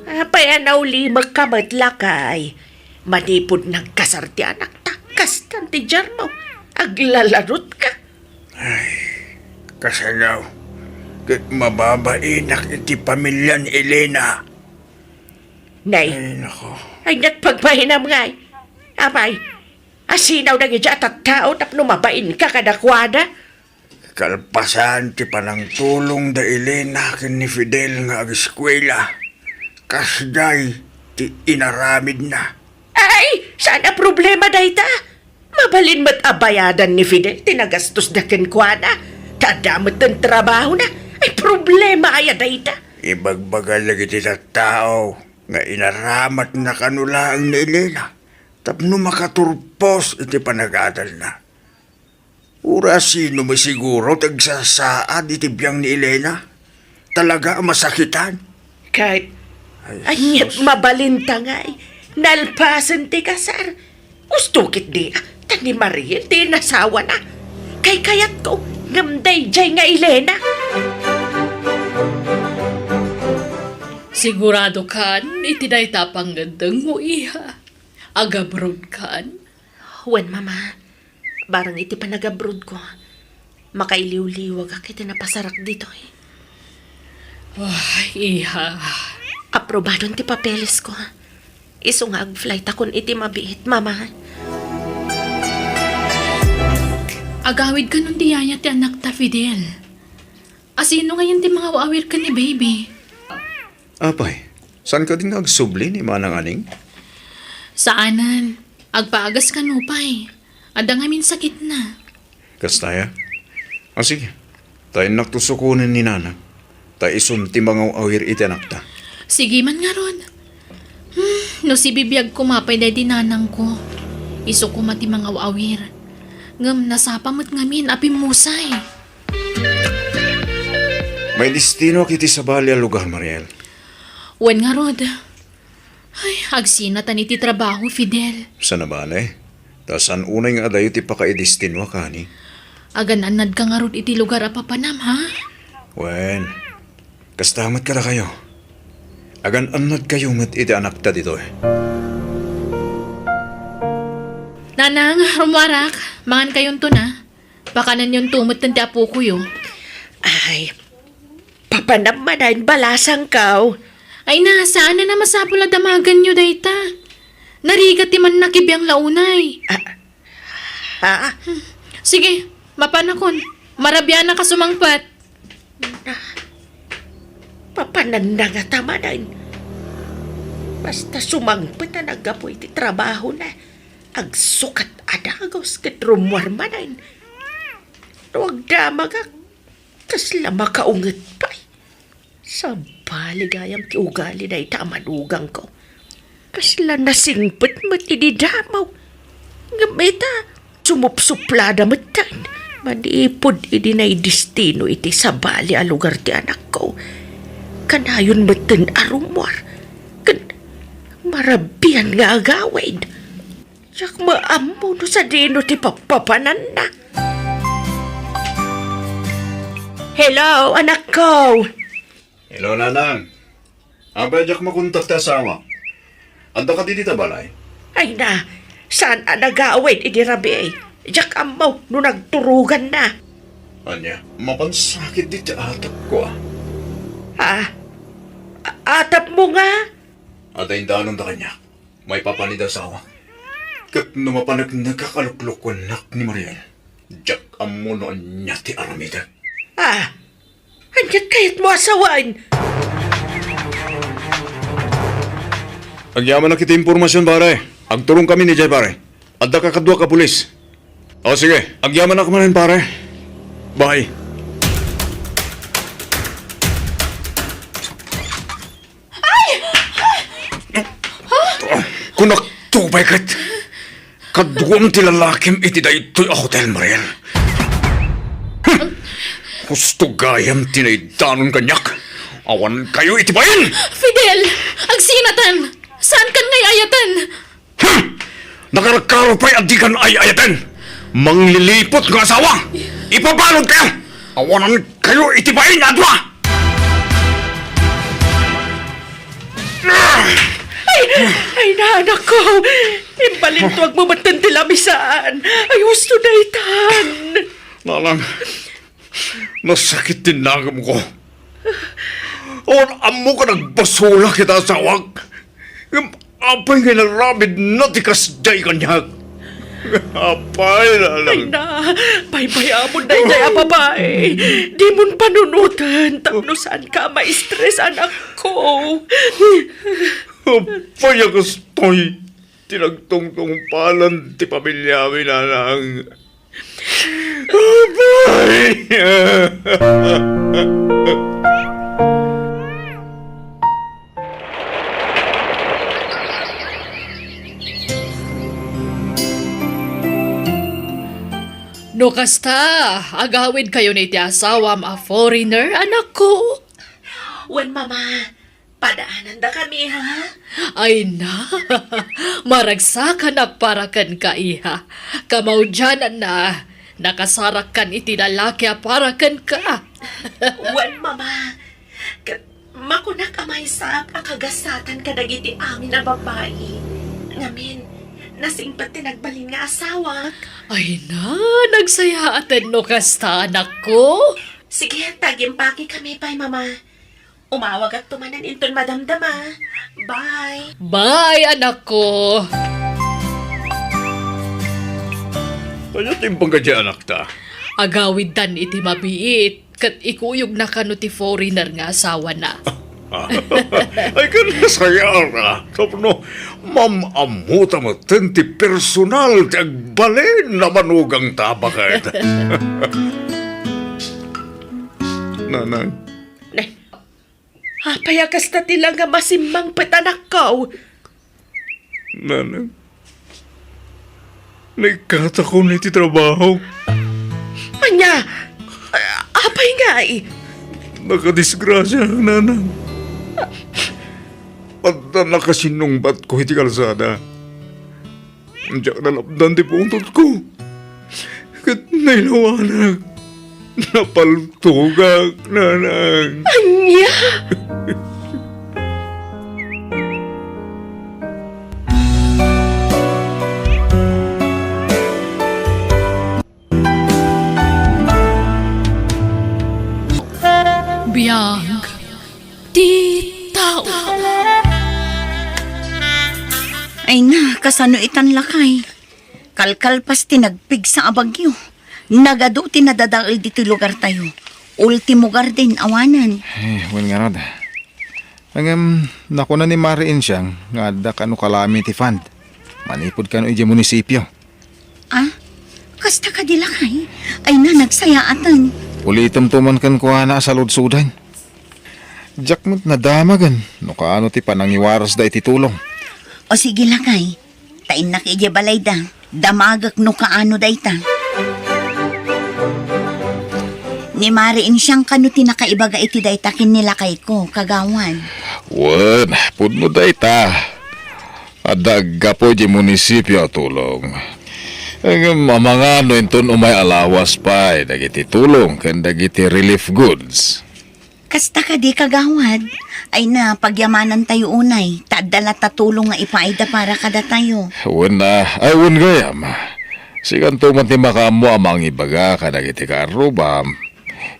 Apay Ay, naulimekka met, lakay. Manipud nagkasar ti anakta, kastan ti diarmo. Aglalarutka. Ay, kasano? Ket mababainak iti pamilya ni Elena. Nay. Ay, nako. Ay, nagpagpahinam ngay. Apay, asinaw dagiti a tattao tapno mabainka kadakuada? Kalpasan ti panangtulong da Elena ken ni Fidel nga ageskuela, kasdiay ti inaramidna. Ay, saan a problema dayta? Mabalin met a bayadan ni Fidel ti nagastos da kenkuana. Ta adda met ti trabahona. Ay, problema aya dayta? Ibagbaga dagiti tattao nga inaramatna kano laeng ni Elena tapno makaturpos iti panagadalna. Uray sino masiguro ti agsasaad iti biang ni Elena. Talaga a masakitan. Ket, ay, aniat sus. Mabalinta ngay, nalpasen ti kasar. Gusto ketdi, ta ni Mariel ti inasawana. Kaykayatko, ngem daydiay nga Elena. Sigurado kan iti dayta a pangngeddengmo, iha? Agabroad kan? Wen, Mama. Bareng iti panagabrodko, makailiwliwagak iti napasarak ditoy. Ay, iha. Aprobadon ti papelesko. Isu nga agflightakon iti mabiit, Mama. Agawid kanon ti yaya ti anakta, Fidel. Asino ngayen ti mangaw-awir ken ni Baby? Apay, saan kadi nga agsubli ni Manang Aning? Saanen. Agpaagas kano pay. Adda ngamin sakitna. Kasta aya? A, sige. Ta innakto sukonen ni Nanang. Ta isun ti mangaw-awir iti anakta. Sige man ngarud. Hmm, no sibibiag koma pay daydi nanangko, isu koma ti mangaw-awir. Ngem nasapa met ngamin a pimmusay. Maidestinoak iti sabali a lugar, Mariel. Wen ngarud. Ay, agsinatan iti trabaho, Fidel. Saan a bale? Ta saan unay nga adayo ti pakaidestinoak, ani? Agan-annadka ngarud iti lugar a papanam, ha? Wen, kasta met kadakayo. Agan-annadkayo met iti anakta ditoy. Nanang, rummuarak. Mangankayonto na. Pakananyonto metten ti apokoyo. Ay, papanam manen, balasangko. Ay na, saan a masapul a damagenyo dayta. Narigat ti mannakibiang la unay. Ah, ah. Hmm. Sige, mapanakon. Marabianak a sumangpet. Papananna ngata manen. Basta sumangpet a naggapu iti trabahona. Agsukat a dagus ket rummuar manen. No agdamagak, kasla makaunget pay. Sabali gayam ti ugali dayta a manugangko. Kasla nasingpet met idi damo. Ngem ita, sumupsuplada metten. Manipud idi naidestino iti sabali a lugar ti anakko, kanayon metten a rummuar. Ken marabian nga agawid. Diak maammo no sadino ti papapananna. Hello, anakko. Hello, Nanang. Apay, diak makontak ti asawa. Adda kadi dita balay? Ay na, saan a nagawid idi rabii. Diak ammo no nagturoganna. Ania, mapansakit dita atapko, a. Ha? A-, atapmo nga? Adda indanonda kaniak. Maipapan ida asawa. Ket no mapaneknek a kaluklukuennak ni Mariel, diak ammo no ania ti aramidek. Ah, ania kayatmo a sawen? Agyamanak iti impormasion, pare. Agturongkami idiay, pare. Adda kakaduak a pulis. O, sige. Agyamanak manen, pare. Bye. Ay! Kunak, tubay ket. Kaduam ti lalakim iti daytoy a hotel, Mariel. Hmm. Husto gayam ti naidanon kaniak. Awan kayo iti bain! Fidel! Agsinatan! Saan kan nga ay-ayaten? Hmm! Nakarkaro pay a di kan ay-ayaten! Mangliliput nga asawa! Ipabalod kayo! Awanan kayo iti bain a dua! Ay, ay na, anak ko. Imbalintuag mo met ti lamisaan. Ay, husto daytan. Nanang, nasakit ti nangem ko. Awan ammok a nagbasolak ita asawak. Ngem apay nga inaramidna ti kasdiay kaniak? Apay, Ay nanang. na, baybay-amon daydiay a babae. Dimon panunoten tapno saanka a ma-stress, anak ko. Apay a kastoy ti nagtungtungpalan ti pamiliami, nanang. Apay! No kasta, agawidkayon iti asawam a foreigner, anakko. Wen, Mama, padaanandakami, ha? Ay na, maragsakanak para kenka, iha. Kamaudiananna, nakasarakkan iti lalaki a para kenka. Wen, Mama, ket makunak a maysaak a kagasatan kadagiti amin a babbai. Ngamin, nasingpet ti nagbalin nga asawak. Ay na, nagsayaaten no kasta, anakko. Sige, tagimpakekami pay, Mama. Umawagakto manen inton madamdama. Bye. Bye, anakko. Ania ti imbagam idiay anakta? Agawidtan iti mabiit, ket ikuyogna kano ti foreigner nga asawana. Ay, ket nasayaat. Tapno mam-ammota metten ti personal ti agbalin a manugangta, baket. Nanang. Ne, apay a kasta ti langam a simmangpet, anakko? Nanang, naikkatakon iti trabaho. Ania? A-, apay ngay? Nakadisgrasiaak, nanang. Adda nakasinungbatko iti kalsada. Diak nalapdan ti pungtotko. Ket nailawanak. Napaltogak, nanang. Ania? Biag ti tao. Ay na, kasano itan, lakay? Kalkalpas ti nagpigsa a bagyo. Nagadu ti nadadael ditoy lugartayo. Ultimo Garden awanen. Eh, wen ngarud. Ngem, nakuna ni Mari Insiang nga adda kano kalami ti fund manipud kano idiay munisipio. Ah? Kasta kadi, lakay? Ay na, nagsayaaten. Ulitemto man kenkuana a saludsoden. Diak met nadamagen no kaano ti panangiwarasda iti tulong. O sige, lakay. Ta innak idiay balayda. Damagek no kaano dayta. Ni Mari Insiang kano ti nakaibaga iti dayta ken ni lakayko, kagawad? Wen, pudno dayta. Adda aggapu idiay munisipio a tulong. Ngem amangan no inton umay a lawas pay dagiti tulong ken dagiti relief goods. Kasta kadi, kagawad? Ay na, pagyamanantayo unay, ta adda latta tulong nga ipaayda para kadatayo. Wen a, ay, wen gayam. Sikanto man ti makaammo a mangibaga kadagiti kaarrubam.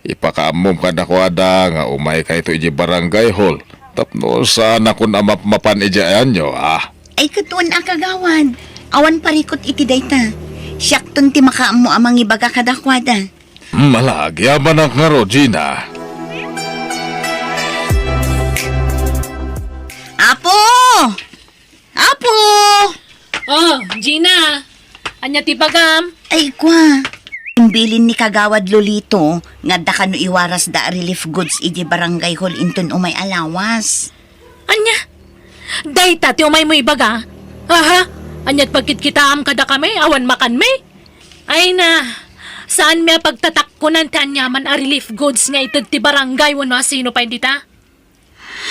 Ipakaammom kadakuada nga umaykayto idiay barangay hall tapno saanakon a mapmapan idiay anyo, a? Ay, ket wen a, kagawad. Awan parikut iti dayta. Siakton ti makaammo a mangibaga kadakuada. Hmm, ala, agyamanak ngarud, Gina. Apo! Apo! Oh, Gina! Ania ti bagam? Ay, kua. Imbilin ni Kagawad Lolito nga adda kano iwarasda a relief goods idiay barangay hall inton umay a lawas. Ania? Dayta ti umaymo ibaga? Aha? Ania ti pagkitkitaam kadakami awan makanmi? Ay na, saanmi a pagtatakkonan ti aniaman a relief goods nga ited ti barangay wenno a sino pay dita?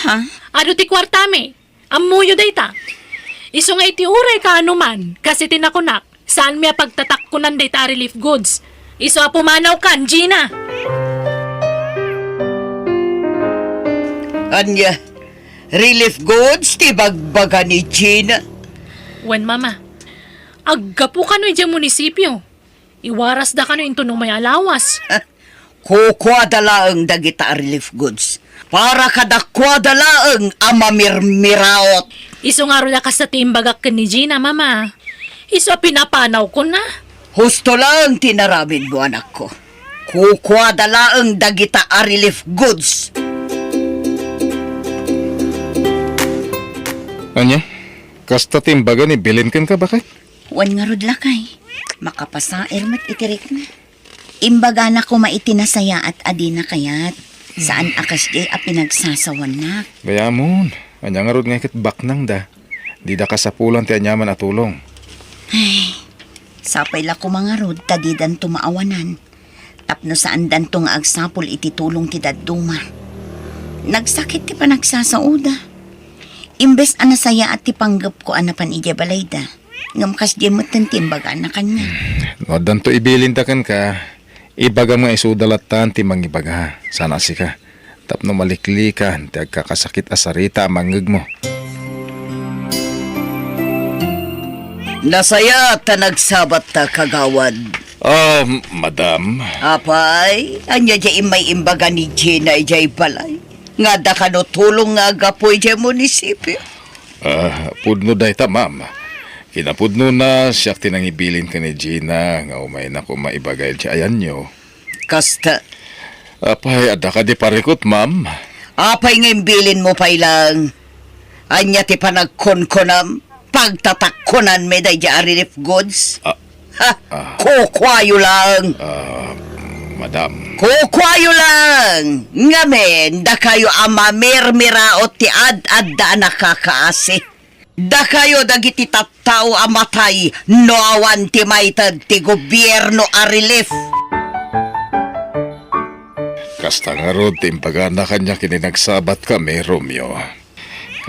Ha? Adu ti kuartami. Ammoyo dayta. Isu nga iti uray kaano man, kas iti nakunak, saanmi a pagtatakkonan dayta a relief goods. Isu a pumanawkan, Gina! Ania, Relief goods ti bagbaga ni Gina. Wen, Mama. Aggapu kano idiay munisipio. Iwarasda kano inton umay a lawas. Kukuada laeng dagita a relief goods. Para kadakuada laeng a mamirmiraot. Isu ngarud a kasta ti imbagak ken ni Gina, Mama. Isu a pinapanawkon a. Husto laeng ti inaramidmo, anakko. Kukuada laeng dagita a relief goods. Ania? Kasta ti imbaga ni Belen kenka, baket? Wen ngarud, lakay. Makapasair met iti rikna. Imbagana koma iti nasayaat a dina kayat. Saan a kasdiay a pinagsasawannak. Gayamon, ania ngarud nga ket baknangda? Dida kasapulan ti aniaman a tulong. Ay, sapay la koma ngarud ta didanto maawanan. Tapno saandanto nga agsapul iti tulong ti dadduma. Nagsakit ti panagsasaoda. Imbes a nasayaat ti panggepko a napan idiay balayda, ngem kasdiay metten ti imbagana kaniak. No addanto ibilinda kenka, ibagam nga isuda lattan ti mangibaga, saan a sika, tapno maliklikan ti agkakasakit a sarita a mangngegmo. Nasayaat ta nagsabatta, kagawad. Ah, madam. Apay, ania diay immay imbaga ni Gina idiay balay? Nga adda kano tulong nga aggapu idiay munisipio? Ah, pudno dayta, ma'am. Kinapudnona, siak ti nangibilin ken ni Gina nga umayna koma ibaga idiay ayanyo. Kasta. Apay, adda kadi parikut, ma'am? Apay nga imbilinmo pay lang? Ania ti panagkunkunam? Pagtatakkunanmi daydiay a relief goods? Ah, Ha? Ah. Kukuayo lang. Ah, madam. Kukuayo lang. Ngamin, dakayo a mamirmiraot ti ad-adda a nakakaasi. Dakayo dagiti tattao a matay no awan ti maited ti gobierno a relief. Kasta ngarud ti imbagana kaniak idi nagsabatkami, Romeo.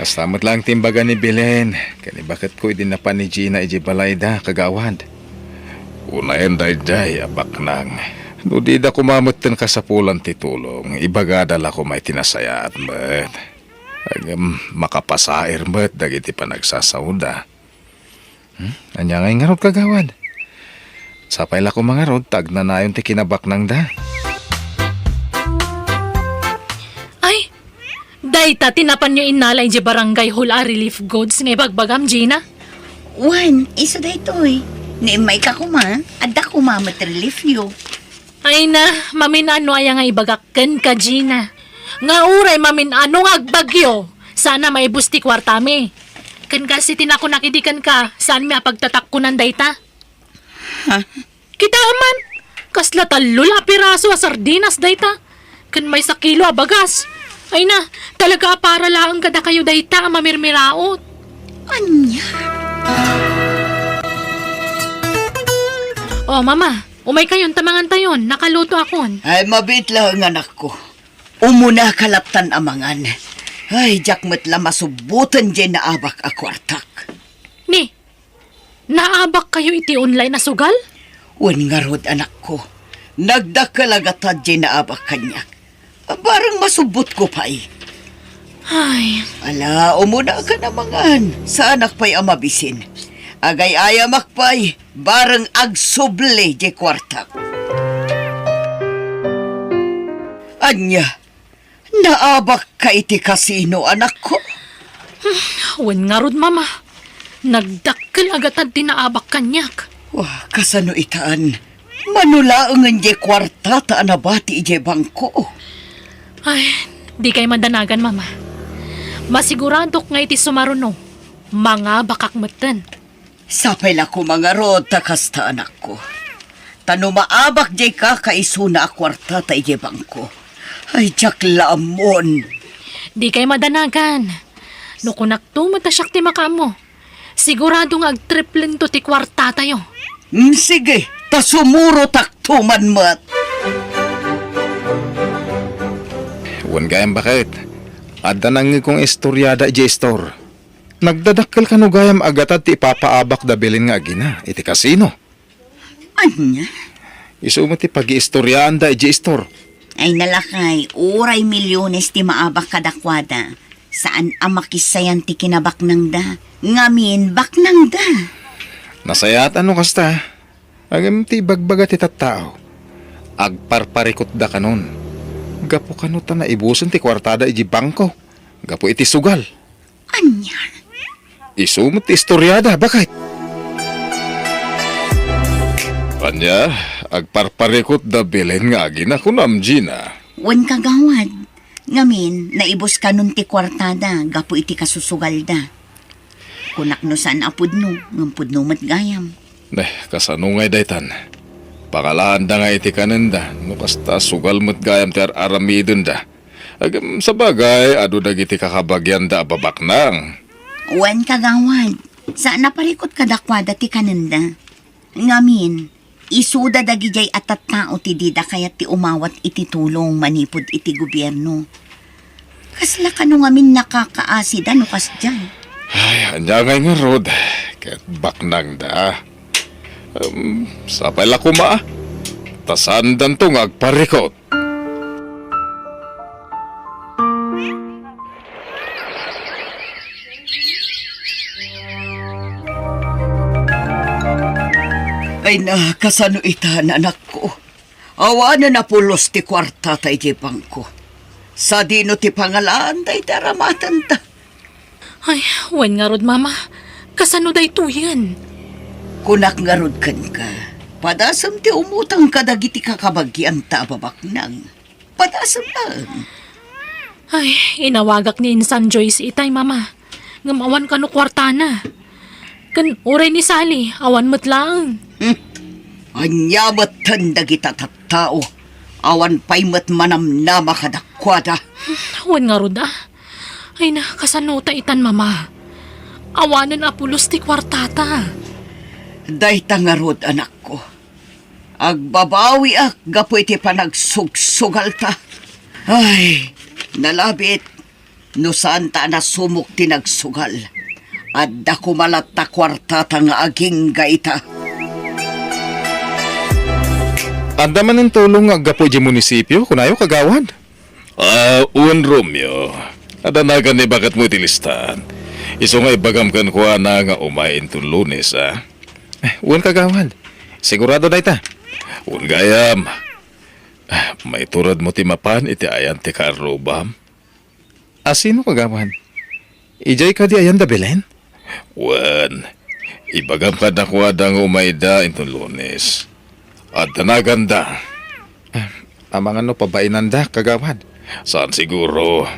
Kasta met laeng ti imbaga ni Belen ken ni baketko idi napan ni Gina idiay balayda, kagawad. Unayen daydiay a baknang. No dida koma metten kasapulan ti tulong, ibagada la koma iti nasayaat met. Ngem makapasair met dagiti panagsasaoda. Hmm? Ania ngay ngarud, kagawad? Sapay la koma ngarud ta agnanayon ti kinabaknangda. Ay, dayta ti napanyo innala idiay barangay hall a relief goods nga ibagbagam, Gina? Wen, isu daytoy. No immayka koma, adda koma met reliefyo. Ay na, mamin-ano aya nga ibagak kenka, Gina? Nga uray mamin-ano nga agbagyo, saan a maibus ti kuartami. Ken kas iti nakunak idi kenka, saanmi a pagtatakkunan dayta? Ha? Kitaem man, kasla tallo la a piraso a sardinas dayta, ken maysa kilo a bagas. Ay na, talaga a para laeng kadakayo dayta a mamirmiraot. Ania? O, Mama, umaykayon ta mangantayon, nakaluto akon. Ay, mabiit laeng, anakko. Umunaka lattan a mangan. Ay, diak met la masubboten diay naabak a kuartak. Ni, naabakkayo iti online a sugal? Wen ngarud, anakko. Nagdakkel a gatad diay naabak kaniak. Bareng masubbotko pay. Ay. Ala, umunaka a mangan. Saanak pay a mabisin. Agay-ayamak pay. Bareng agsubli diay kuartak. Ania? Naabakka iti kasino, anakko? Wen ngarud, Mama. Nagdakkel a gatad ti naabak kaniak. Wa, kasano itan? Mano laengen diay kuartata a nabati idiay bangko? Ay, dikay madanagan, Mama. Masiguradok nga iti sumaruno, mangabakak metten. Sapay la koma ngarud ta kasta, anakko. Ta no maabak diay kakaisuna a kuartata idiay bangko, ay, diak la ammon. Dikay madanagan. No kunakto met a siak ti makaammo, sigurado nga agtriplento ti kuartatayo. Mm, sige, ta sumurotakto man met. Wen gayam, baket, adda nangngegko nga istoriada idiay istor. Nagdadakkel kano gayam a gatad ti ipapaabak da Belen nga agina iti kasino? Ania? Isu met ti pagiistoriaanda idiay istor. Ay, nalakay, uray milyones ti maabak kadakuada. Saan a makissayan ti kinabaknangda, ngamin baknangda. Nasayaat no kasta. Ngem ti ibagbaga ti tattao, agparparikutda kanon. Gapu kano ta naibusen ti kuartada iti bangko gapu iti sugal. Ania? Isu met ti istoriada, baket. Ania, agparparikutda Belen nga agina, kunam, Gina? Wen, kagawad. Ngamin, naibus kanon ti kuartada gapu iti kasusugalda. Kunak no saan a pudno, ngem pudno met gayam. Neh, kasano ngay daytan? Pangalaanda nga iti kanenda, no kasta, sugal met gayam ti ar-aramidenda. Ngem sabagay, adu dagiti kakabagianda a babaknang. Wen, kagawad, saan a parikut kadakuada ti kanenda. Ngamin, isuda dagidiay a tattao ti dida kayat ti umawat iti tulong manipud iti gobierno. Kasla kano ngamin nakakaasida no kasdiay? Ay, ania ngay ngarud, ket baknangda. Em, sapay la koma, ta saandanto nga agparikut. Ay na, kasano ita, anakko? Awanen a pulos ti kuartata idiay bangko. Sadino ti pangalaanda iti aramatenta? Ay, wen ngarud, Mama. Kasano daytoyen? Kunak ngarud kenka, padasem ti umutang kadagiti kakabagianta a babaknang. Padasem laeng. Ay, inawagak ni Insan Joyce itay, Mama. Ngem awan kano kuartana. Ken uray ni Sally, awan met laeng. Hmm. Ania metten dagita tattao? Awan pay met manamnama kadakuada. Wen ngarud a. Ay na, kasano ta itan, Mama? Awanen a pulos ti kuartata. Dayta ngarud, anakko. Agbabawiak gapu iti panagsugsugalta. Ay, nalabit no saanta a nasumok ti nagsugal. Adda koma latta kuartata nga agingga ita. Adda manen tulong nga aggapu idiay munisipio, kunayo, kagawad? Ah, wen, Romeo. Adda nagan ni baketmo iti listaan. Isu nga ibagam kenkuana nga umay inton Lunes, a? Eh, wen, kagawad. Sigurado dayta. Wen gayam. Ah, maituredmo ti mapan iti ayan ti kaarrubam. A sino, kagawad? Idiay kadi ayan da Belen? Wen, ibagam kadakuada nga umayda inton Lunes. Adda naganda. Ah, amangan no pabainanda, kagawad? Saan siguro.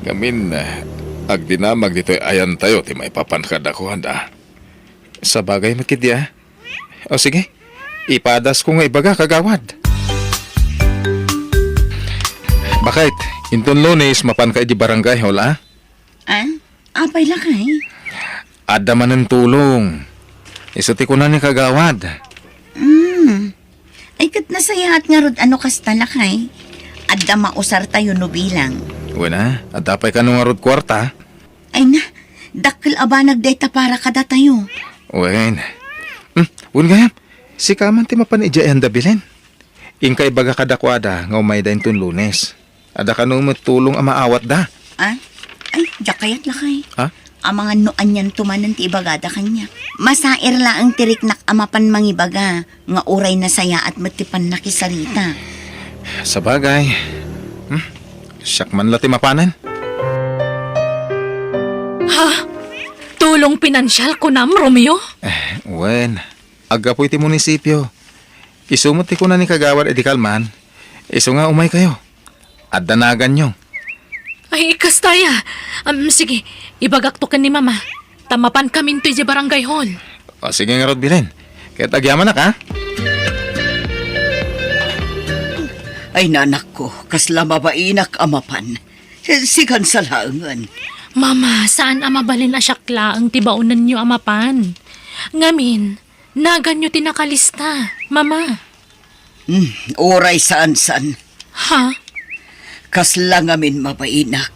Ngamin, ah, agdinamag ditoy ayantayo ti maipapan kadakuada. Sabagay met ketdi, a. O sige, ipadasko nga ibaga, kagawad. Baket, inton Lunes, mapanka idiay barangay hall, a? Ah? Apay lakay? Adda manen tulong. Isu ti kuna ni kagawad. Hmm. Ay, ket nasayaat ngarud a no kasta lakay. Adda mausartayo no bilang. Wen a, adda pay kano ngarud kuarta? Ay na, dakkel a banag dayta para kadatayo. Wen. Hmm, wen gayam, sika man ti mapan idiay ayan da Belen. Inka ibaga kadakuada nga umayda inton Lunes. Adda kano met tulong a maawatda. Ah? Ay, diak kayat lakay. Ha? Amangan no anianto manen ti ibagada kaniak. Masaer laeng ti riknak a mapan mangibaga nga uray nasayaat met ti pannakisarita. Sabagay. Hmm? Siak man la ti mapanen. Ha? Tulong pinansial kunam, Romeo? Eh, wen. Aggapu iti munisipio. Isu met ti kuna ni kagawad idi kalman, isu nga umaykayo. Adda naganyo. Ay, kasta aya. Am, sige, ibagakto ken ni Mama. Ta mapankaminto idiay barangay hall. O, sige ngarud, Belen. Ket agyamanak, a? Ay, nanakko, kasla mabainak a mapan. Si-, sikan sa laengen. Mama, saan a mabalin a siak laeng ti baonenyo a mapan. Ngamin, naganyo ti nakalista, Mama. Hmm, uray saan-saan. Ha? Kasla ngamin mabainak.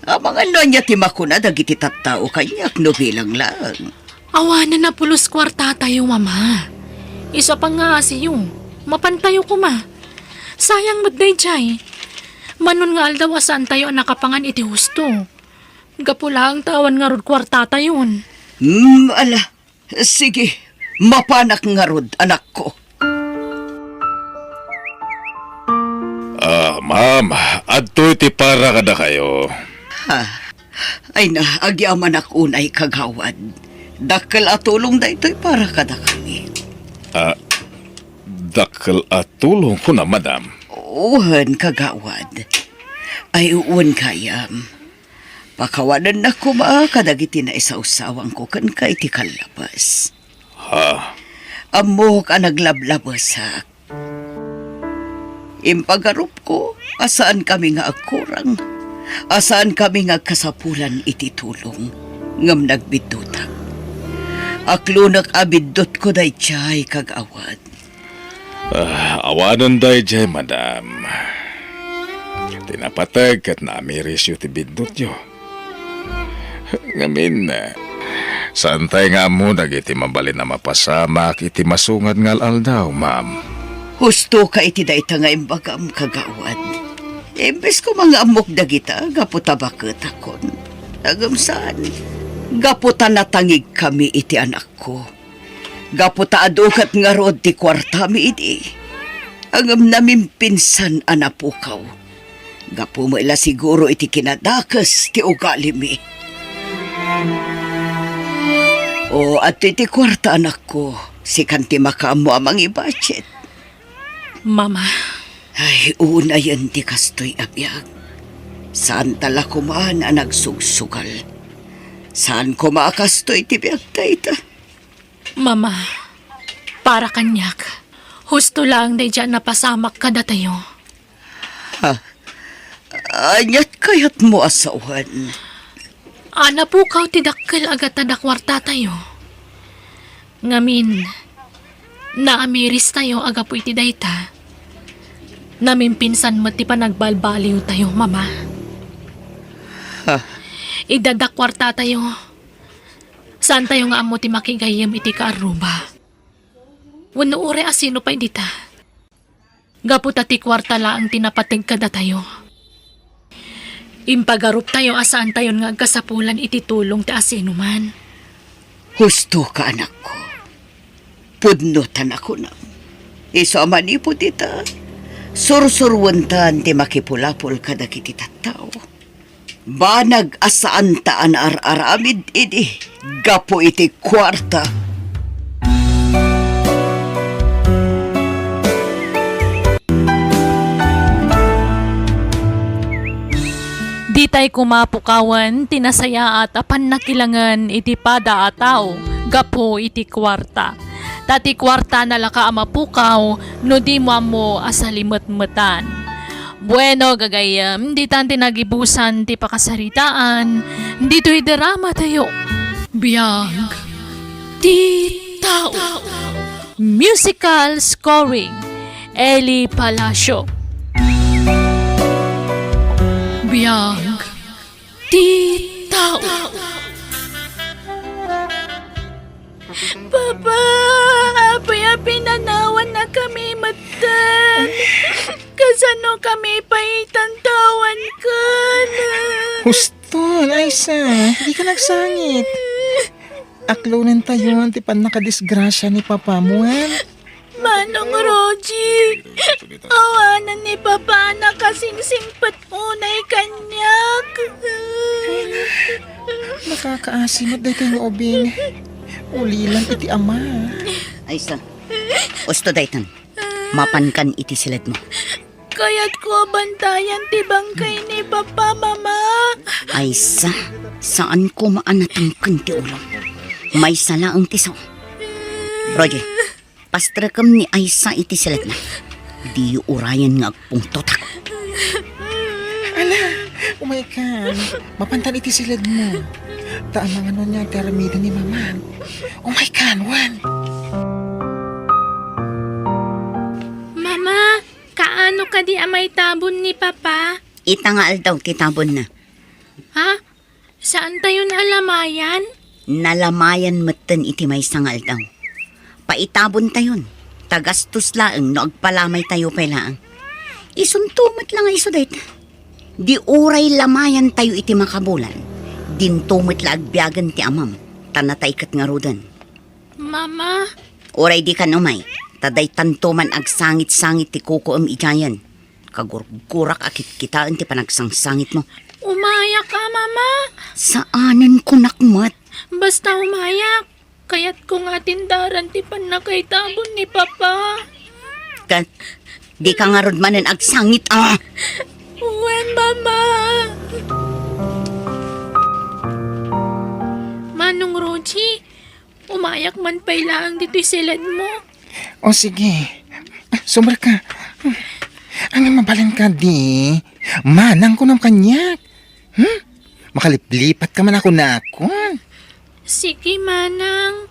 Amangan no ania ti makuna dagiti tattao kaniak no bilang laeng. Awanen a pulos kuartatayo, Mama. Isu a pangngaasiyo, mapantayo koma. Sayang met daydiay. Manon nga aldaw a saantayo a nakapangan iti husto. Gapu laeng ta awan ngarud kuartatayon. Hmm, ala. Sige, mapanak ngarud, anakko. Ah, ma'am, adtoy ti para kadakayo. Ha? Ay na, agyamanak unay, kagawad. Dakkel a tulong daytoy para kadakami. Ah, dakkel a tulong kuna, madam? Wen, kagawad. Ay, wen gayam. Pakawanennak koma kadagiti naisawsawangko kenka iti kallabes. Ha? Ammok a naglablabesak. Impagarupko a saankami nga agkurang, a saankami nga agkasapulan iti tulong, ngem nagbiddutak. Aklonek a biddutko daydiay, kagawad. Ah, awanen daydiay, madam. Ti napateg ket naamirisyo ti biddutyo. Ngamin, saantay nga ammo dagiti mabalin a mapasamak iti masungad nga al-aldaw, ma'am. Hustoka iti dayta nga imbagam, kagawad. Imbes koma nga ammok dagita gapu ta baketakon. Ngem saan, gapu ta natangigkami iti anakko. Gapu ta adu ket ngarud ti kuartami idi. Ngem namimpinsan a napukaw. Gapu met la siguro iti kinadakes ti ugalimi. O, adtoy ti kuarta, anakko. Sikan ti makaammo a mangibudget. Mama. Ay, unayen ti kastoy a biag. Saanta la koman a nagsugsugal. Saan koma a kastoy ti biag dayta? Mama, para kaniak, husto laeng daydiay a napasamak kadatayo. Ha? Aniat kayatmo a sawen? A napukaw ti dakkel a gattad a kuartatayo. Ngamin, naamiristayo a gapu iti dayta. Namimpinsan met ti panagbalbaliwtayo, Mama. Ha? Idda da kuartatayo. Saantayo nga ammo ti makigayyem iti kaarruba. Wenno uray a sino pay dita. Gapu ta ti kuarta laeng ti napateg kadatayo. Impagaruptayo a saantayon nga agkasapulan iti tulong ti asinoman. Hustoka, anakko. Pudno ta nakunam. Isu a manipud ita, sursuruentan ti makipulapol kadagiti tattao. Banag a saanta a naar-aramid idi gapu iti kuarta. Ditay koma pukawen ti nasayaat a pannakilangen iti pada a tao gapu iti kuarta. Ta ti kuarta nalaka a mapukaw no dimo ammo a salimetmetan. Bueno, gagayyem, ditan ti nagibusan ti pakasaritaan ditoy drama tayo. Biag ti tao. Musical scoring, Eli Palacio. Biag ti tao. Papa, apay a pinanawannakami metten? Kasano kami pay tantawankan? Husto, Aisa, dika nagsangit. Aklonentayon ti pannakadisgrasia ni Papa mo, ha? Manong Rogie, awanen ni Papa a nakasingsingpet unay kaniak. Nakakaasi met daytoy nga ubing. Ulilan iti ama. Aisa, husto daytan. Mapankan iti siledmo. Kayatko a bantayan ti bangkay ni Papa, Mama. Aisa, saan koma a natangken ti ulom. Maysa laeng ti sao. Roger, pastrekem ni Aisa iti siledna. Diyo urayen nga agpungtotak. Ala, umaykan. Mapantan iti siledmo. Ta amangan no ania ti aramiden ni Mama. Umaykan, wen. Mama, kaano kadi a maitabon ni Papa? Ita nga aldaw ti tabonna. Ha? Saantayon a lamayan? Nalamayan metten iti maysa nga aldaw. Paitabontayon, ta gastos laeng no agpalamay tayo pay laeng. Isunto met la nga isu dayta. Di uray lamayan tayo iti makabulan, Dinto met la agbiagen ti amam, ta natay ket ngaruden. Mama? Uray dikan umay, ta daytanto man agsangit-sangit ti kukuem idiayen. Kagurgurak a kitkitaen ti panagsangsangitmo. Umayak a, Mama. Saanen kunak met. Basta umayak. Kayatko nga atindaran ti pannakaitabon ni Papa. Ket, dika ngarud manen agsangit a. Wen, Mama. Manong Roji, umayak man pay laeng ditoy siledmo. O sige. Sumarka. Ang mabalin ka di. Manang kunam kaniak. Hmm? Makaliplipatko man a kunakon. Sige, Manang.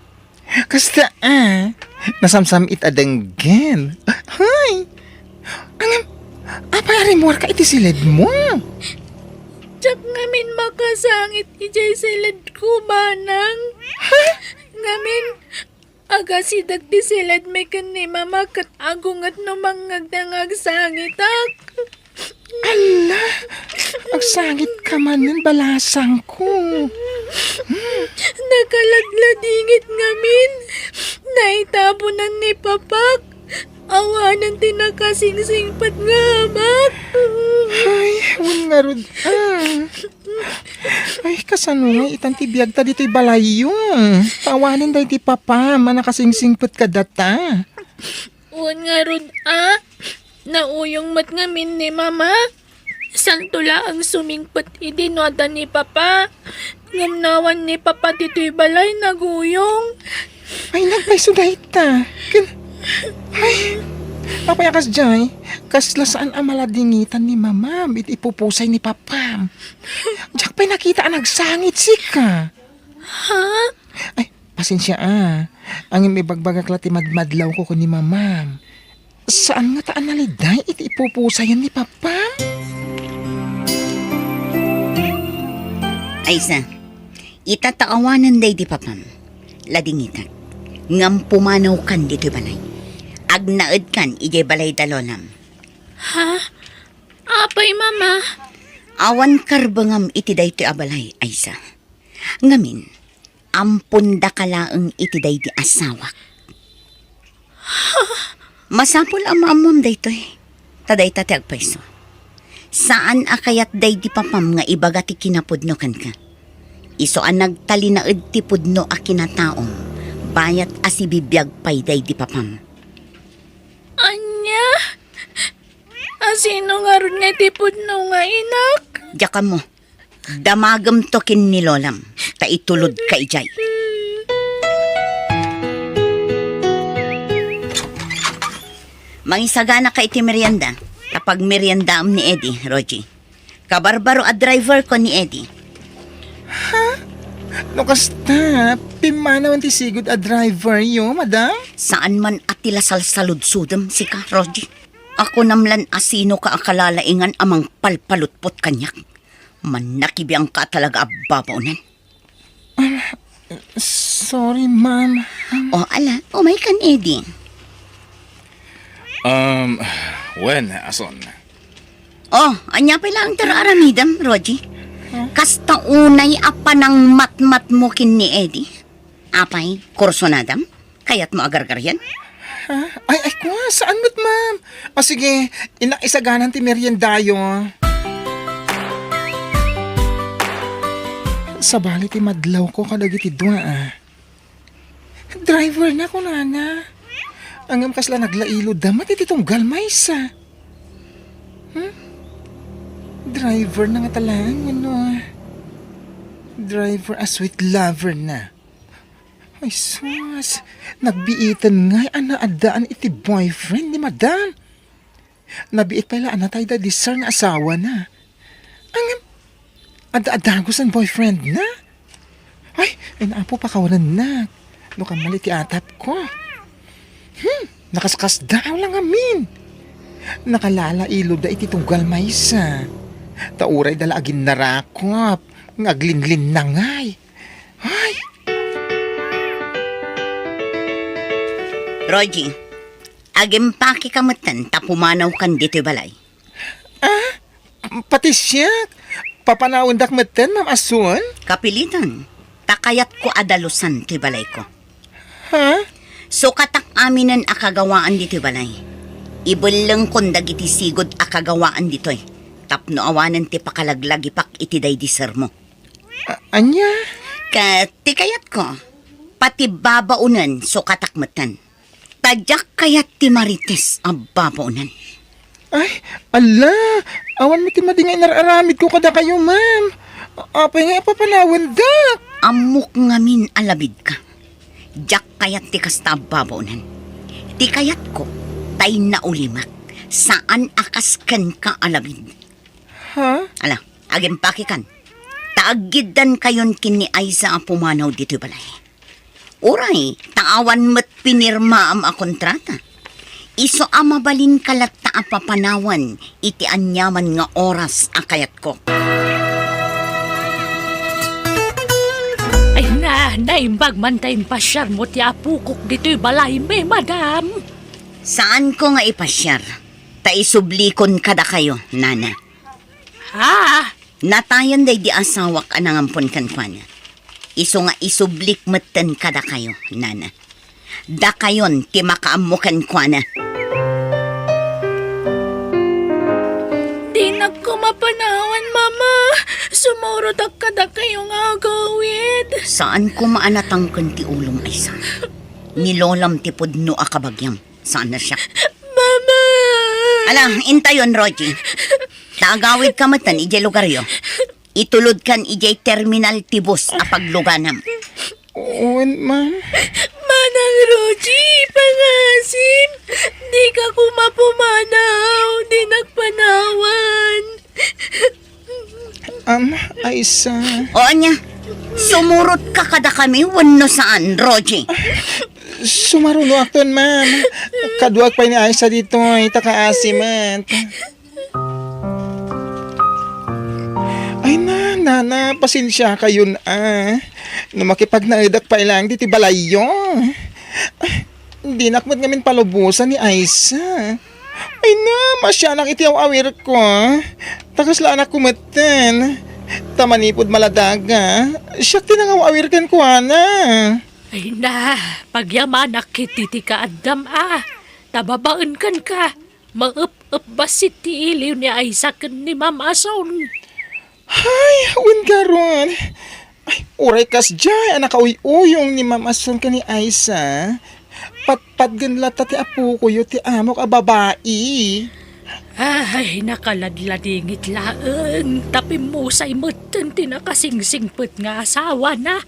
Kasta a. Nasamsam-it a denggen. Hay. Ang, apay a rimmuarka iti siledmo? Diak ngamin makasangit idiay siledko, Manang. Ha? Ngamin, agasideg ti siledmi ken ni Mama ket agunget no mangngegda nga agsangitak. Ala, agsangitka manen, balasangko. Nakaladladingit ngamin. Naitabonan ni Papak. Awanen ti nakasingsingpet nga amak. Ay, wen ngarud a. Ay, kasano nga itan ti biagta ditoy balayyo? Ta awanen daydi Papam a nakasingsingpet kadata. Wen ngarud a, nauyong met ngamin ni Mama. Santo laeng sumingpet idi no adda ni Papa. Ngem no awan ni Papa ditoy balay, naguyong. Ay, nagpayso dayta. Ken, ay, apay a kasdiay, kasla saan a maladingitan ni Mamam iti ipupusay ni Papam. Diak pay nakita a nagsangit sika. Ha? Ay, pasensia a. Ngem ibagbagak la ti madmadlawko ken ni Mamam. Saan ngata a naliday iti ipupusayan ni Papam? Aysa, ita ta awanen daydi Papam. Ladingitak. Ngem pumanawkan ditoy balay. Agnaedkan idiay balay da Lolam. Ha? Apay, Mama? Awan karbengam iti daytoy a balay, Aysa. Ngamin, ampondaka laeng iti daydi asawak. Masapul a maammoam daytoy, ta dayta ti agpayso. Saan a kayat daydi Papam nga ibaga ti kinapudno kenka. Isu a nagtalinaed ti pudno a kinataom, bayat a sibibiag pay daydi Papam. Ania? Asino ngarud nga ti pudno nga inak? Diak ammo. Damagemto ken ni Lolam, ta itulodka idiay. Mangisaganaka iti merienda, ta pagmeriendaam ni Eddie, Rogie. Kabarbaro a driverko ni Eddie. Ha? No kasta, pimmanawen ti sigud a driveryo, madam? Saan man a ti la salsaludsodem, sika, Rogie. Akunam lan a sinoka a kalalaingan a mangpalpalutpot kaniak. Mannakibiangka talaga a babaonen. Ah, sorry, ma'am. O, ala, umaykan, Eddie. Um, wen, ason? O, ania pay laeng ti aramidem, Rogie? Huh? Kasta unay a panangmatmatmo ken ni Eddie? Apay, kursunadam? Kayatmo a gargarian? Ha? Ay, ay, kua, saan met, ma'am? O sige, inak isaganan ti meriendayo. Sabali ti madlawko kadagiti dua, a. Driver na, kunana. Ngem kasla naglailodda met iti tunggal maysa. Hmm? Driver na ngata laeng, wenno, a? Driver a sweet lover na. Ay, sus! Nagbiiten ngay a naaddaan iti boyfriend ni madam. Nabiit pay la a natay daydi sir nga asawana. Ngem, adda a dagus a boyfriendna? Ay, ay, Apo, pakawanennak no kamali ti atapko. Hmm, nakaskasdaaw la ngamin. Nakalalailodda iti tunggal maysa. Ta urayda la aginnarakop nga aglinlinnangay. Ay! Rogie, agimpakeka metten ta pumanawkan ditoy balay. Ah? Pati siak? Papanawendak metten, Ma'am Asun? Kapilitan, ta kayatko a dalusan toy balayko. Ha? Sukatak aminen a kagawaan ditoy balay. Ibellengkon dagiti sigud a kagawaan ditoy tapno awanen ti pakalaglagipak iti daydi sermo. A-, ania? Ket ti kayatko, pati babaonen sukatak metten. Ta diak kayat ti marites a babaonen. Ay, ala, awan met ti madi nga inar-aramidko kadakayo, ma'am. Apay nga ipapanawendak? Ammok ngamin a labidka. Diak kayat ti kasta a babaonen. Ti kayatko, tay naulimek, saan a kas kenka a labid. Ha? Ala, agimpakikan. Ta aggiddankayon ken ni Aisa a pumanaw ditoy balay. Uray, ta awan met pinirmaam a kontrata. Isu a mabalinka latta a papanawan iti aniaman nga oras a kayatko. Ay na, naimbag man ta impasiarmo ti apokok ditoy balaymi, madam. Saanko nga ipasiar, ta isublikon kadakayo, nana. Ha? Natayen daydi asawak a nangampon kenkuana. Isu nga isublik metten kadakayo, nana. Dakayon ti makaammo kenkuana. Dinak koma panawan, Mama. Sumurotak kadakayo nga agawid. Saan koma a natangken ti ulom, Aisa. Ni lolam ti pudno a kabagiam. Saan a siak. Mama! Ala, intayon, Rogie. Ta agawidka metten idiay lugaryo. Itulodkan idiay terminal ti bus a pagluganam. Wen, ma'am. Manang Rogie, pangasim. Dika koma pumanaw. Dinak panawan. Am, Aisa. O, ania? Sumurotka kadakami wenno saan, Rogie? Sumarunoakton, ma'am. Kaduak pay ni Aisa ditoy, ta kaasi met. Ay na, nana, pasensiakayon, a. No makipagnaedak pay laeng ditoy balayyo. Dinak met ngamin palubosan ni Aisa. Ay na, masianak iti aw-awirko, a. Ta kasla anakko metten. Ta manipud maladaga, siak ti nangaw-awir kenkuana. Ay na, pagyamanak iti ti kaaddam, a. Ta babaen kenka, maep-ep bassit ti iliw ni Aisa ken ni Ma'am Asun. Hay, wen garud. Ay, uray kasdiay a nakauy-uyong ni Ma'am Asun ken ni Aisa, patpatgen latta ti apokoyo ti amok a babai. Ay, nakaladladingit laeng, ta pimmusay metten ti nakasingsingpet nga asawana.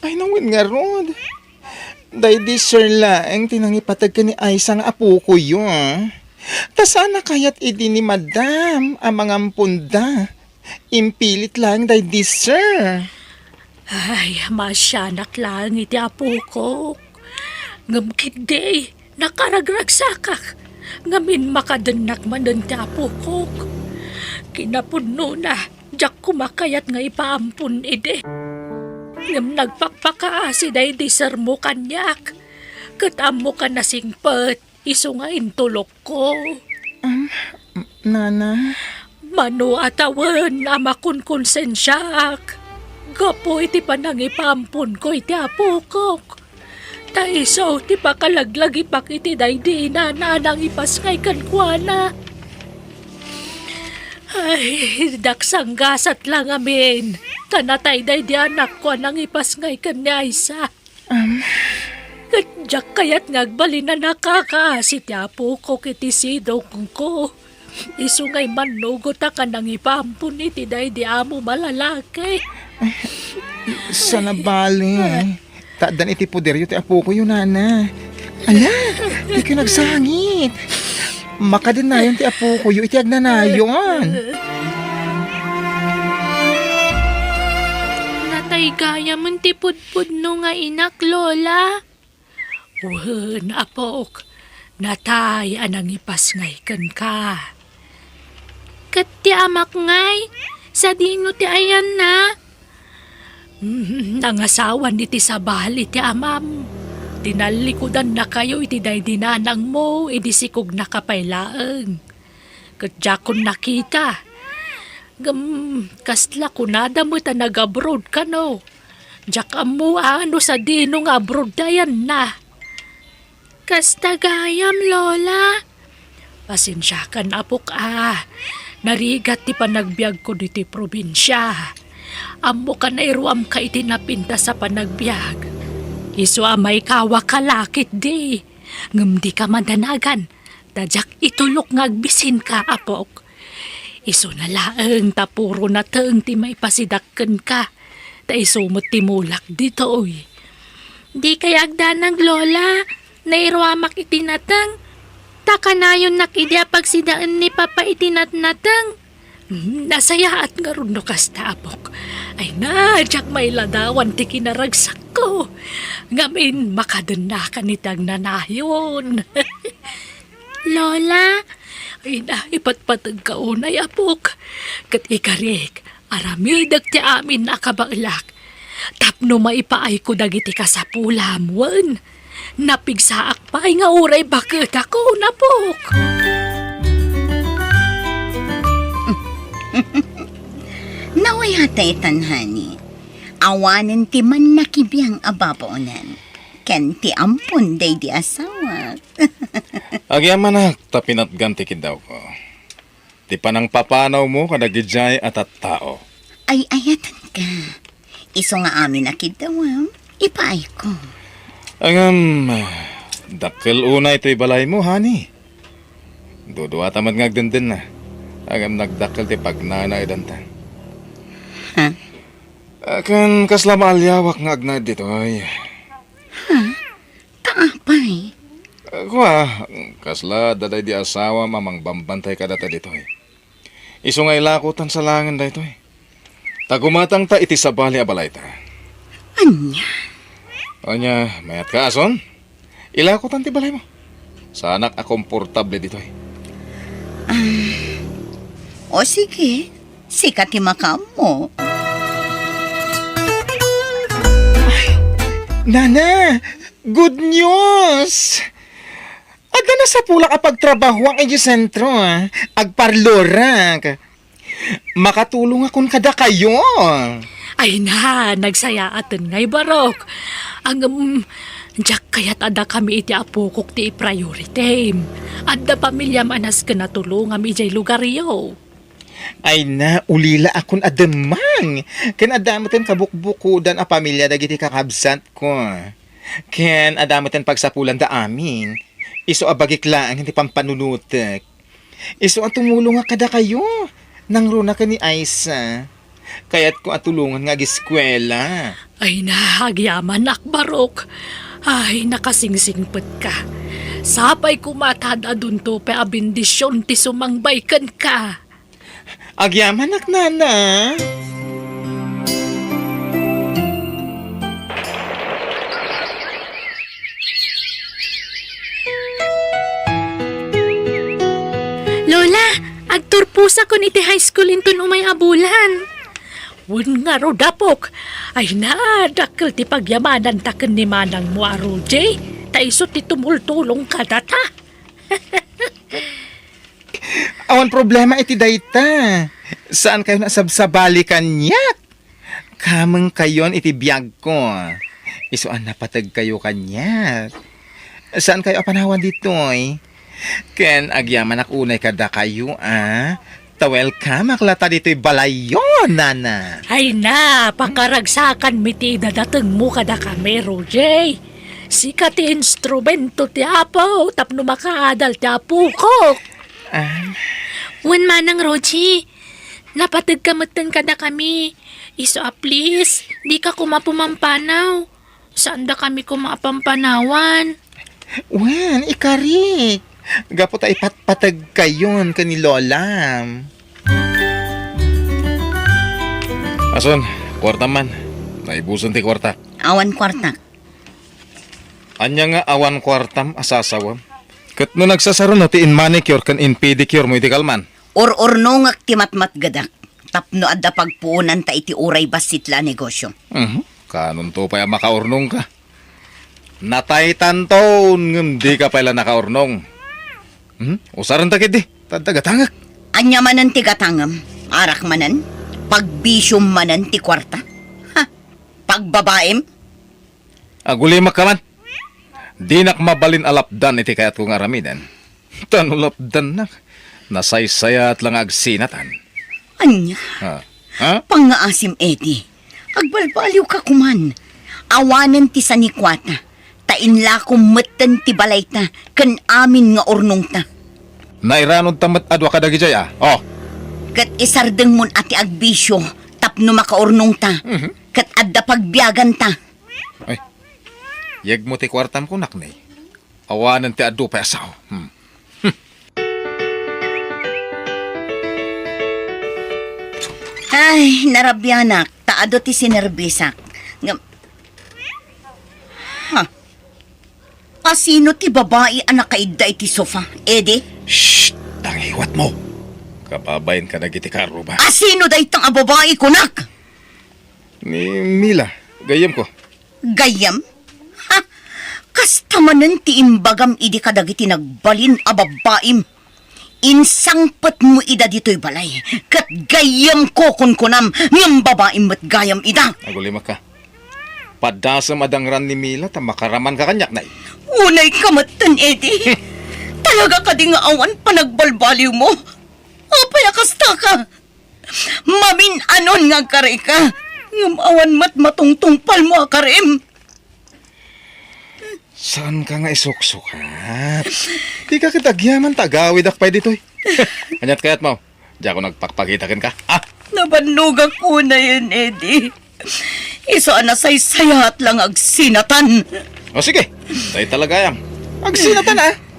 Ay, nawen ngarud. Daydi sir laeng ti nangipateg ken ni Aisa nga apokoyo. Ta saan a kayat idi ni Madam a mangamponda. Impilit laeng daydi, sir. Ay, masianak laeng iti apokok. Ngem ketdi, nakaragragsakak. Ngamin makadennak manen ti apokok. Kinapudnona, diak koma kayat nga ipaampon idi. Ngem nagpakpakaasi daydi sermo kaniak. Ket ammok a nasingpet. Isu nga intulokko. Am, nana? Mano a tawen a makonkonsensiaak gapu iti panangipaamponko iti apokok. Ta isu ti pakalaglagipak iti daydi inana a nangipasngay kenkuana. Ay, diak sanggasat la ngamin ta natay daydi anakko a nangipasngay ken ni Aisa. Am. Ket diak kayat nga agbalin a nakakaasi ti apokok iti sidongko. Isu nga immannugotak a nangipaampon iti daydi amom a lalaki. Saan a bale. Taaddan iti poderyo ti apokoyo, nana. Ala, dika nagsangit. Makadennayon ti apokoyo iti agnanayon. Natay gayamen ti pudpudno nga inak, Lola. Wen, apok, natay a nangipasngay kenka. Ket ti amak ngay, sadino ti ayanna? Mm, nangasawan iti sabali ti amam. Tinallikudannakayo iti daydi nanangmo idi sikognaka pay laeng. Ket diakon nakita. Ngem, kasla kunada met a nag-abroad kano? Diak ammo a no sadino nga abroad ti ayanna. Kasta gayam, Lola. Pasensiakan, apok, a. Narigat ti panagbiagko ditoy probinsia. Ammok a nairuamka iti napintas a panagbiag. Isu a maikawaka la ketdi. Ngem dika madanagan, ta diak itulok nga agbisinka, apok. Isuna laeng ta puro nateng ti maipasidak kenka, ta isu met ti mulak ditoy. Dikay agdanag, Lola. Nairuamak iti nateng. Ta kanayonnak idi a pagsidaen ni Papa iti natnateng. Hmm, nasayaat ngarud no kasta, apok. Ay na, diak mailadawan ti kinaragsakko. Ngamin, makadennakan iti agnanayon. Lola. Ay na, ipatpategka unay, apok. Ket ikarik, aramidek ti amin a kabaelak. Tapno maipaayko dagiti kasapulam, wen napigsaak pay nga uray baketakon, apok. Nawayata itan, honey. Awanen ti mannakibiang a babaonan ken ti ampon daydi asawak. Agyamanak ta pinatgan ti kiddawko. Ti panangpapanawmo kadagidiay a tattao. Ay-ayatenka. Isu nga amin a kiddawam, ipaayko. Ngem, dakkel unay toy balaymo, honey. Duduata met nga agdendenna. Ngem nagdakkel ti pagnanaedanta. Ha? Ken kasla maaliawak nga agnaed ditoy. Ha? Ta apay? Kua, kasla adda daydi asawam a mangbambantay kadata ditoy. Isu nga ilakotan sa laengen daytoy. Ta gumatangta iti sabali a balayta. Ania? Ania, mayatka, ason? Ilakotan ti balaymo. Saanak a komportable ditoy. Ah, o sige, sika ti makaammo. Ay, Nana, good news! Adda nasapulak a pagtrabahoak idiay sentro, ah. Agparlorak. Makatulongakon kadakayo. Ay na, nagsayaaten ngay, Barok. Ngem, diak kayat a dakami iti apokok ti ipriority. Adda pamiliam a nasken a tulongam idiay lugaryo. Ay na, ulilaakon a demmang. Ken adda metten kabukbukodan a pamilia dagiti kakabsatko. Ken adda metten pagsapulanda amin. Isu a bagik laeng ti pampanunotek. Isu a tumulongak kadakayo. Nangruna ken ni Aisa. Kayatko a tulongan nga ageskuela. Ay na, agyamanak, Barok. Ay, nakasingsingpetka. Sapay koma ta adunto pay a bendision ti sumangbay kenka. Agyamanak, Nana. Lola, agturposakon iti high school inton umay a bulan. Wen ngarud, apok. Ay na, dakkel ti pagyamananta ken ni manangmo a Roger. Ta isu ti tumultulong kadata. Awan problema iti dayta. Saankayon a sabsabali kaniak. Kamengkayon iti biagko. Isu a napategkayo kaniak. Saankayo a panawan ditoy. Ken agyamanak unay kadakayo, a. Ta welcomeak latta ditoy balayyo, Nana. Ay na, pakaragsakanmi ti idadatengmo kadakami, Roger. Sika ti instrumento ti Apo tapno makaadal ti apokok. Ah. Wen manang, Roger, napategka metten kadakami. Isu a please, dika koma pumampanaw. Saandakami koma a pampanawan. Wen, ikarik. Gapu ta ipatpategkayon ken ni Lolam. Ason, kuartam man. Naibusen ti kuartak. Awan kuartak. Ania nga awan kuartam a sasawem? Ket no nagsasaruno ti in-manicure ken in-pedicure mo iti kalman? Ur-urnongek ti matmatgedak tapno adda pagpuonanta iti uray bassit la a negosio. Mhm. Kanonto pay a makaurnongka? Nataytanton ngem dika pay la nakaurnong. Mhm. Usarenta ketdi, ta adda gatangek. Ania manen ti gatangem? Arak manen, pagbisiom manen ti kuarta. Ha? Pagbabaim? Agulimak ka man. Dinak mabalin a lapdan iti kayatko nga aramiden. Ta no lapdannak, nasaysayaat la nga agsinatan. Ania? Ha? Ha? Pangngaasim, Eddie. Agbalbaliw ka koman. Awanen ti sanikuata, ta inlakom metten ti balayta ken amin nga urnongta. Nairanodta met a dua kadagijay a. Oh. Ket isardengmon a ti agbisio tapno makaurnongta. Mhm. Ket adda pagbiaganta. Ay. Yegmo ti kuartam kunak, ne. Awanen ti adu pay a sao. Hmm. Ay, narabianak, ta adu ti sinerbisak. Ngem, ha? Asino ti babai a nakaidda iti sofa, Eddie? Shh! Tangiwatmo! Kababain ka dagiti kaarruba. Asino dayta a babai, kunak? Ni Mila, gayyemko. Gayyem? Ha? Kasta manen ti imbagam idi kadagiti nagbalin a babbaim. Insangpetmo ida ditoy balay, ket gayyemko kunkunam, ngem babaim met gayam ida. Agulimak ka. Paddasem a dangran ni Mila ta makaraman ka kaniak, nay. Unay ka metten, Eddie. Talaga kadi nga awan panagbalbaliwmo? Apay a kasta ka? Mamin-anon nga agkarika, ngem awan met matungtungpalmo a karim. Saanka nga isuksukat? Dika ket agyaman ta agawidak pay ditoy. Aniat kayatmo? Diakon agpakpakita kenka, ha? Nabannogak unayen, Eddie. Isu a nasaysayaat la nga agsinatan. O sige, dayta la gayam. Agsinatan, a.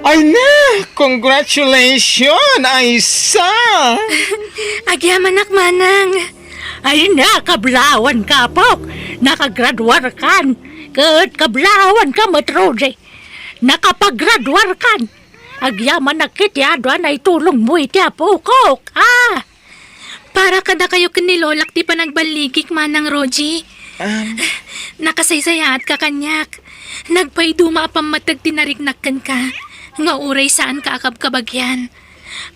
Ay na! Congratulations, Aisa! Agyamanak, Manang. Ay na, kablawan ka, Apok. Nakagraduar kan. Ket kablawan ka met, Rosie. Nakapaggraduar kan. Agyamanak iti adu a naitulongmo iti apokok. Ah! Para kadakayo ken ni Lolak ti panagballigik, Manang Rosie. Um. Nakasaysayaat ka kaniak. Nagpaiduma a pammateg ti nariknak kenka, nga uray saanka a kabkabagyan.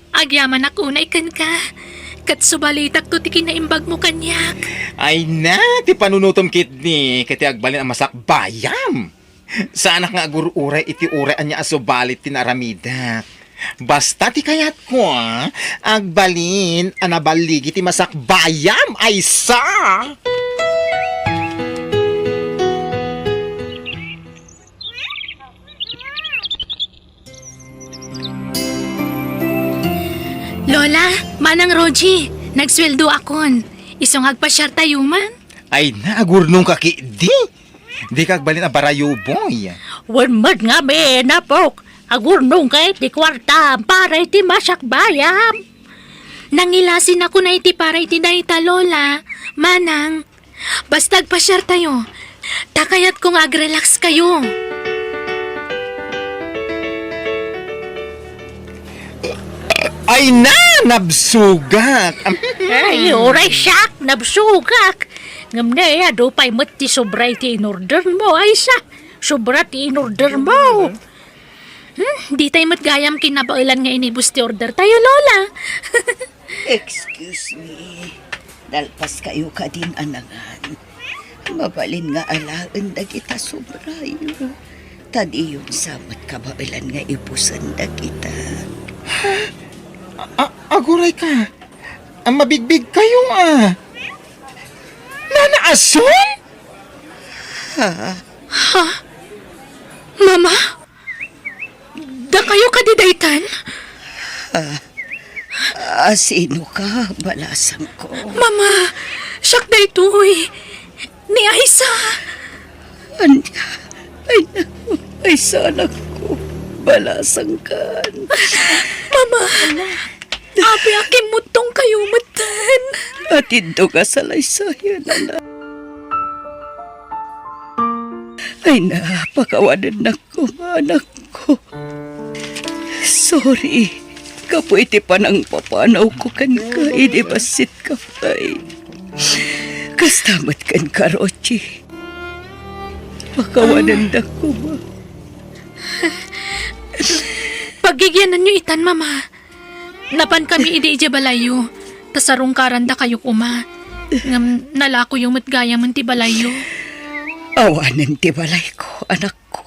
Agyamanak unay kenka, ket subalitakto ti kinaimbagmo kaniak. Ay na, ti panunotem ketdi, ket ti agbalin a masakbayam. Saanak nga agur-uray iti uray ania a subalit ti naaramidak. Basta ti kayatko, a, agbalin a naballigi ti masakbayam, Aisa! Lola, Manang Rosie, nagsueldo akon. Isu nga agpasiartayo man. Ay na, agurnongka ketdi. Dika agbalin a barayuboy. Wen met ngamin, Apok, agurnongka iti kuartam para iti masakbayam. Nangilasinakon a iti para iti dayta, Lola, Manang. Basta agpasiartayo, ta kayatko nga agrelaxkayo. Ay na, nabsogak. Ay, uray siak, nabsogak. Ngem ne, adu pay met ti sobra iti inordermo, Aisa. Sobra ti inordermo. Hmm, ditay met gayam kinabaelan nga inibus ti ordertayo, Lola. Excuse me. Nalpaskayo kadin a nangan. Mabalin nga alaen dagita sobrayo. Ta diyon sa met kabaelan nga ibusen dagita. A-, a-, aguray ka. A, mabigbigkayo a. Nana Asun? Ha? Ha? Mama? Dakayo kadi daytan? Ah, ah, sino ka, balasangko? Mama, siak daytoy. Ni Aisa. Ania? Ay, naku, Aisa, anakko. Balasangkan. Mama, apay a kimmuttongkayo metten? Atindo nga salaysayan, anak. Ay, na, pakawanennak Koma, anakko. Sorry. Apo iti panangpapanawko kenka idi bassit ka pay. Kasta met kenka, Rochi. Pakawanendak koma. Paggigiananyo itan, Mama. Napankami idi idiay balayyo, ta sarungkarandakayo koma. Ngem nalakoyo met gayamen ti balayyo. Awanen ti balayko, anakko.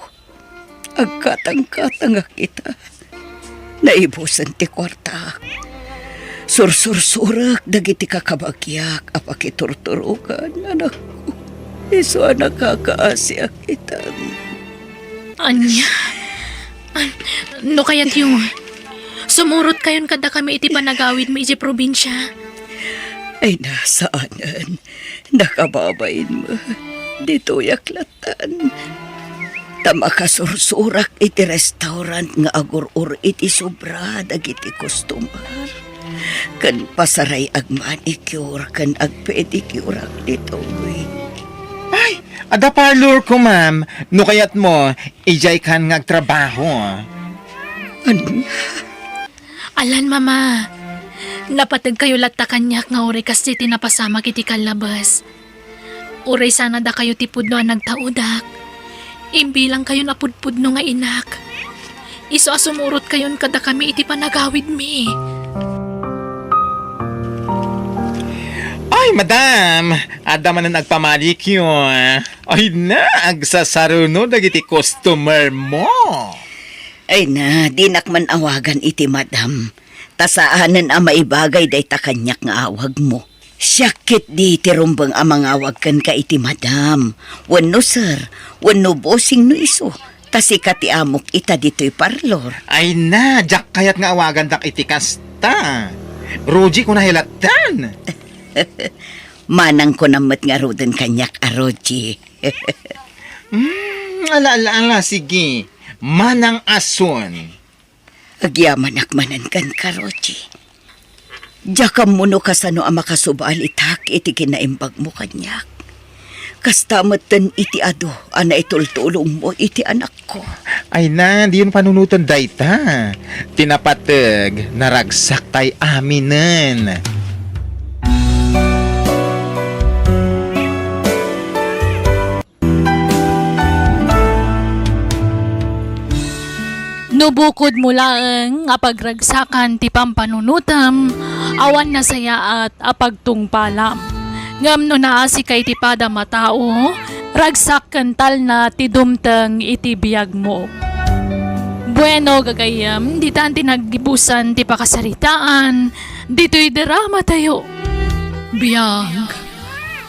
Agkatangkatangak ita. Naibusen ti kuartaak. Sursursurek dagiti kakabagiak a pakiturturokan, anakko. Isu a nakakaasiak ita. Ania? An-, no kayatyo, sumurotkayon kadakami iti panagawidmi iti probinsia. Ay, nasaanen. Nakababain met. Ditoyak latan. Ta makasursurak iti restaurant nga agur-or iti sobra dagiti customer. Ken pasaray agmanicure ken agpedicure-ak ditoy. Ay, adda parlor ko, ma'am. No kayatmo, idiay kan nga agtrabaho. Ania? Alan, Mama. Napategkayo latta kaniak nga uray kasdi ti napasamak iti kallabes. Uray sana dakayo ti pudno a nagtaudak. Imbilangkayon a pudpudno nga inak. Isu a sumurotkayon kadakami iti panagawidmi. Ay, madam! Adda manen agpamalikyo. Ay na, agsasaruno dagiti customer mo. Ay na, dinak man awagan iti madam. Ta saanen a maibagay dayta kaniak nga awagmo. Siak ketdi ti rumbeng a mangawag kenka iti madam, wenno sir, wenno bossing no isu, ta sika ti amok ita ditoy parlor. Ay na, diak kayat nga awagandak iti kasta. Roji, kunam lattan. Manang kunam met ngaruden kaniak a Roji. Hmm, ala, ala, ala, sige. Manang ason. Agyamanak manen kenka, Roji. Diak ammo no kasano a makasubalitak iti kinaimbagmo kaniak. Kasta metten iti adu a naitultulongmo iti anakko. Ay na, diyon panunoten dayta. Ti napateg, naragsaktay aminen. No bukodmo laeng a pagragsakan ti pampanunotem, awan nasayaat a pagtungpalam. Ngem no naasika iti padam a tao, ragsak ken talna ti dumteng iti biagmo. Bueno, gagayyem, ditan ti naggibusan ti pakasaritaan ditoy dramatayo. Biag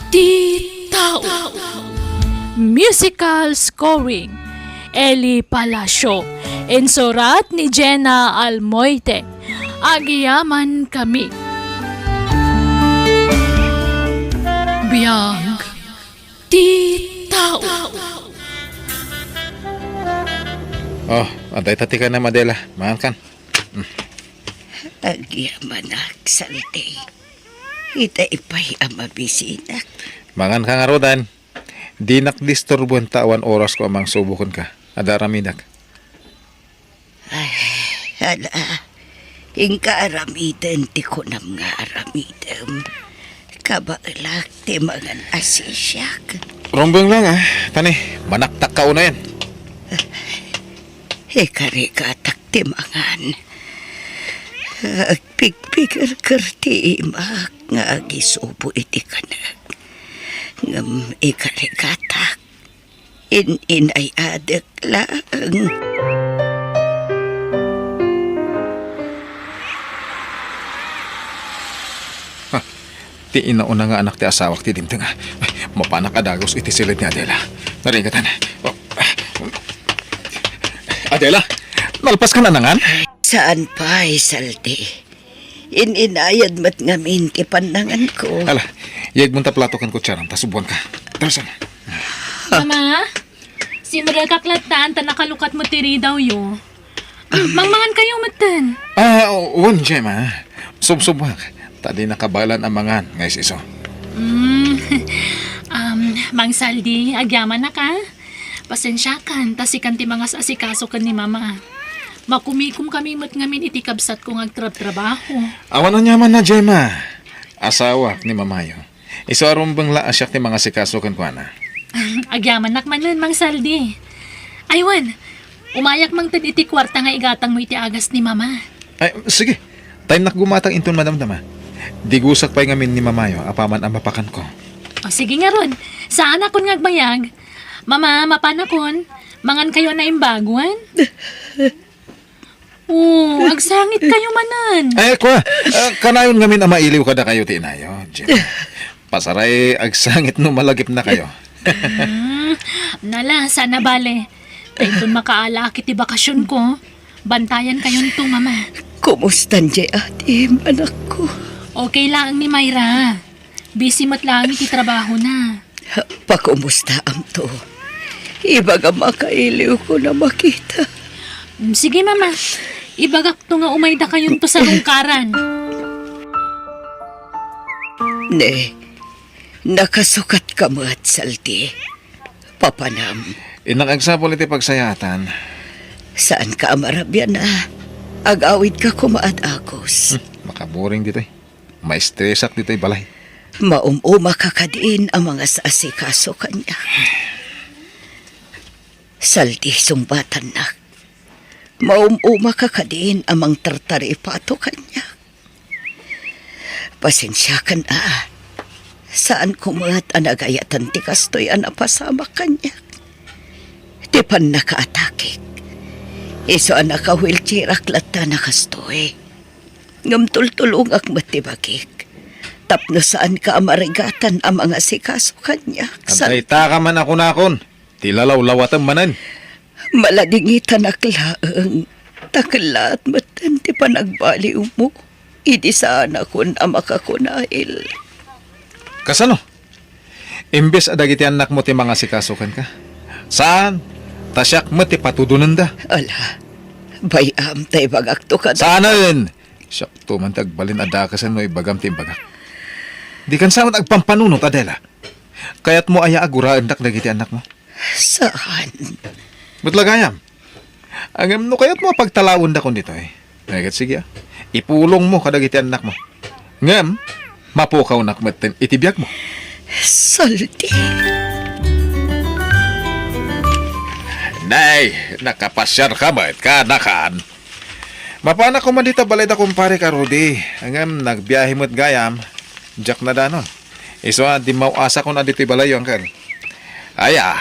ti tao. Musical scoring, Eli Palacio. Insurat ni Jenna Almoite. Agyamankami. Biag ti tao. Oh, adda ita ti kanem, Adela. Mangan kan. Mm. Agyamanak, Saldi. Ita ipay a mabisinak. Mangan ka ngaruden. Dinak disturboen ta awan orasko a mangsubo kenka. Adda aramidak. Ay, ala. Inka aramiden ti kunam nga aramidem. Kabaelak ti mangan a sisiak. Rumbeng lang, ah. Tani, manaktak ka unayen. Ikarigatak ti mangan. Agpigpigerger ti imak nga agisubo iti kanek. Ngem ikarigatak, in-inay-adek laeng. Ha, ti inauna nga anak ti asawak ti dimtenga. Ay, mapanak a dagus iti siled ni Adela. Narigatan. Oh. Adela, nalpas ka na nangan? Saan pay, Saldi. In-inayad met ngamin ti pannanganko. Ala, yegmon ta plato ken kutsaram, ta subuan ka. Tara, saan? Mama, simrekak lattan ta nakalukat met ti ridawyo. Mangmangan kayo metten. Ah, wen, Gemma. Subsubuak. Ta di nakabaelan a mangan nga is-isu. Mm, um, Mang Saldi, agyamanak, a. Pasensiakan, ta sikan ti mangas-asikaso ken ni Mama. Makumikom kami met ngamin iti kabsatko nga agtrabtrabaho. Awan aniamanna, Gemma. Asawak ni Mamayo. Isu a rumbeng la a siak ti mangasikaso kenkuana. Agyamannak manen, Mang Saldi. Aywan, umayak mangted iti kuarta nga igatangmo iti agas ni Mama. Ay, sige. Tayennak gumatang inton madamdama. Digusak pay ngamin ni Mamayo apaman a mapakanko. O, sige ngarud. Saanakon nga agbayag. Mama, mapanakon. Mangankayo a naimbaguan. O, agsangitkayo manen. Eh, kua, ah, kanayon ngamin a mailiw kadakayo ti inayo, Gemma. Pasaray agsangit no malagipnakayo. Hmm, nala, saan a bale. Ta inton makaalak iti bakasionko, bantayankayonto, Mama. Kumustan diay atim, anakko? Okay laeng ni Myra. Busy met laeng iti trabahona. Pakumustaamto. Ibagam a kailiwkon a makita. Mm, sige, Mama. Ibagakto nga umaydakayonto sarungkaran. Ne, nakasukatka met, Saldi. Papanam. Innak agsapul iti pagsayaatan. Saanka a marabian a. Agawidka koma a dagus. Hmm, makaboring ditoy. Maestresak ditoy balay. Maum-umaka kadin a mangas-asikaso kaniak. Saldi, sungbatannak. Maum-umaka kadin a mangtartaripato kaniak. Pasensiakan a. Saanko met a nagayatan ti kastoy a napasamak kaniak. Ti pannakaatakek. Isu a naka-wheelchairak latta a nakastoy. Ngem tultulongak met ti bagik. Tapno saanka a marigatan a mangasikaso kaniak. Sal- Agdaytaka man a kunakon, ti lalawlawatem manen. Maladingitanak laeng, ta kellaat metten ti panagbaliwmo, idi saanakon a makakunail. Kasano? Imbes a dagiti annakmo ti mangasikaso kenka? Saan, ta siak met ti patudonenda. Ala, bay-am ta ibagakto kada- Saanen! Siakto man ti agbalin a dakesen no ibagam ti imbagak. Dikan sa met agpampanunot, Adela. Kayatmo aya a guraendak dagiti annakmo? Saan? Met la gayam. Ngem no kayatmo a pagtalawendakon ditoy, ay, ket sige, a. Ipulongmo kadagiti annakmo. Ngem, mapukawnak metten iti biagmo. Saldi. Nay, nakapasiarka met, kaanakan. Mapanak koma dita balayda, kumparek a Rudy. Ngem, nagbiahe met gayam. Diak nadanon. Isu a dimmaw-asakon a ditoy balayyo, Uncle. Aya,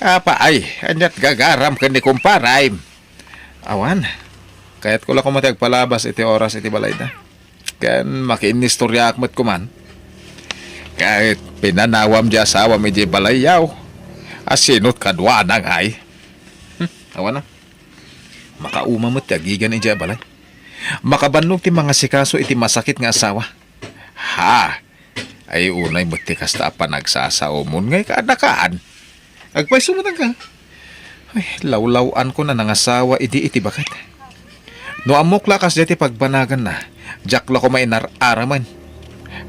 apay, aniat gagaram ken ni kumparam? Awan. Kayatko la koma ti agpalabas iti oras iti balayda. Ken makiinnistoriaak met koman. Ket pinanawam di asawam idiay balayyaw. Asinot kaduana ngay? Hmm, awan a. Makauma met ti agigan idiay balay. Makabannog ti mangasikaso iti masakit nga asawa. Ha? Ay, unay met ti kasta a panagsasaomon ngay kaadakan. Agpayso met, Uncle. Ay, lawlaw-ankon a nangasawa idi iti baket. No ammok la kasdiay ti pagbanaganna, diak la koma inar-aramen.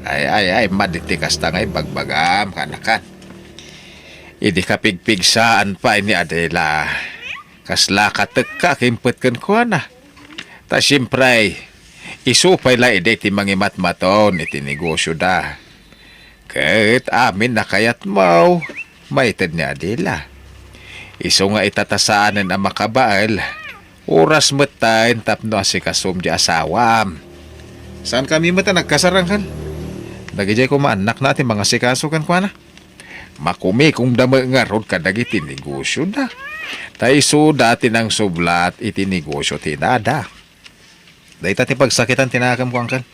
Ay, ay, ay, madi ti kasta nga ibagbagam, kaanakan. Idi kapigpigsaan pay ni Adela, kasla katekka kimpet kenkuana. Ta siempre, isu pay la idi ti mangimatmaton iti negosioda. Ket amin a kayatmo, maited ni Adela. Isu nga ita ta saanen a makabael, oras metten tapno asikasom di asawam. Saankami met a nagkasar, Uncle. Dagidiay koma annakna ti mangasikaso kenkuana. Makumikomda met ngarud kadagiti negosioda. Ta isuda ti nangsublat iti negosio ti inada. Dayta ti pagsakitan ti nakemko, Uncle.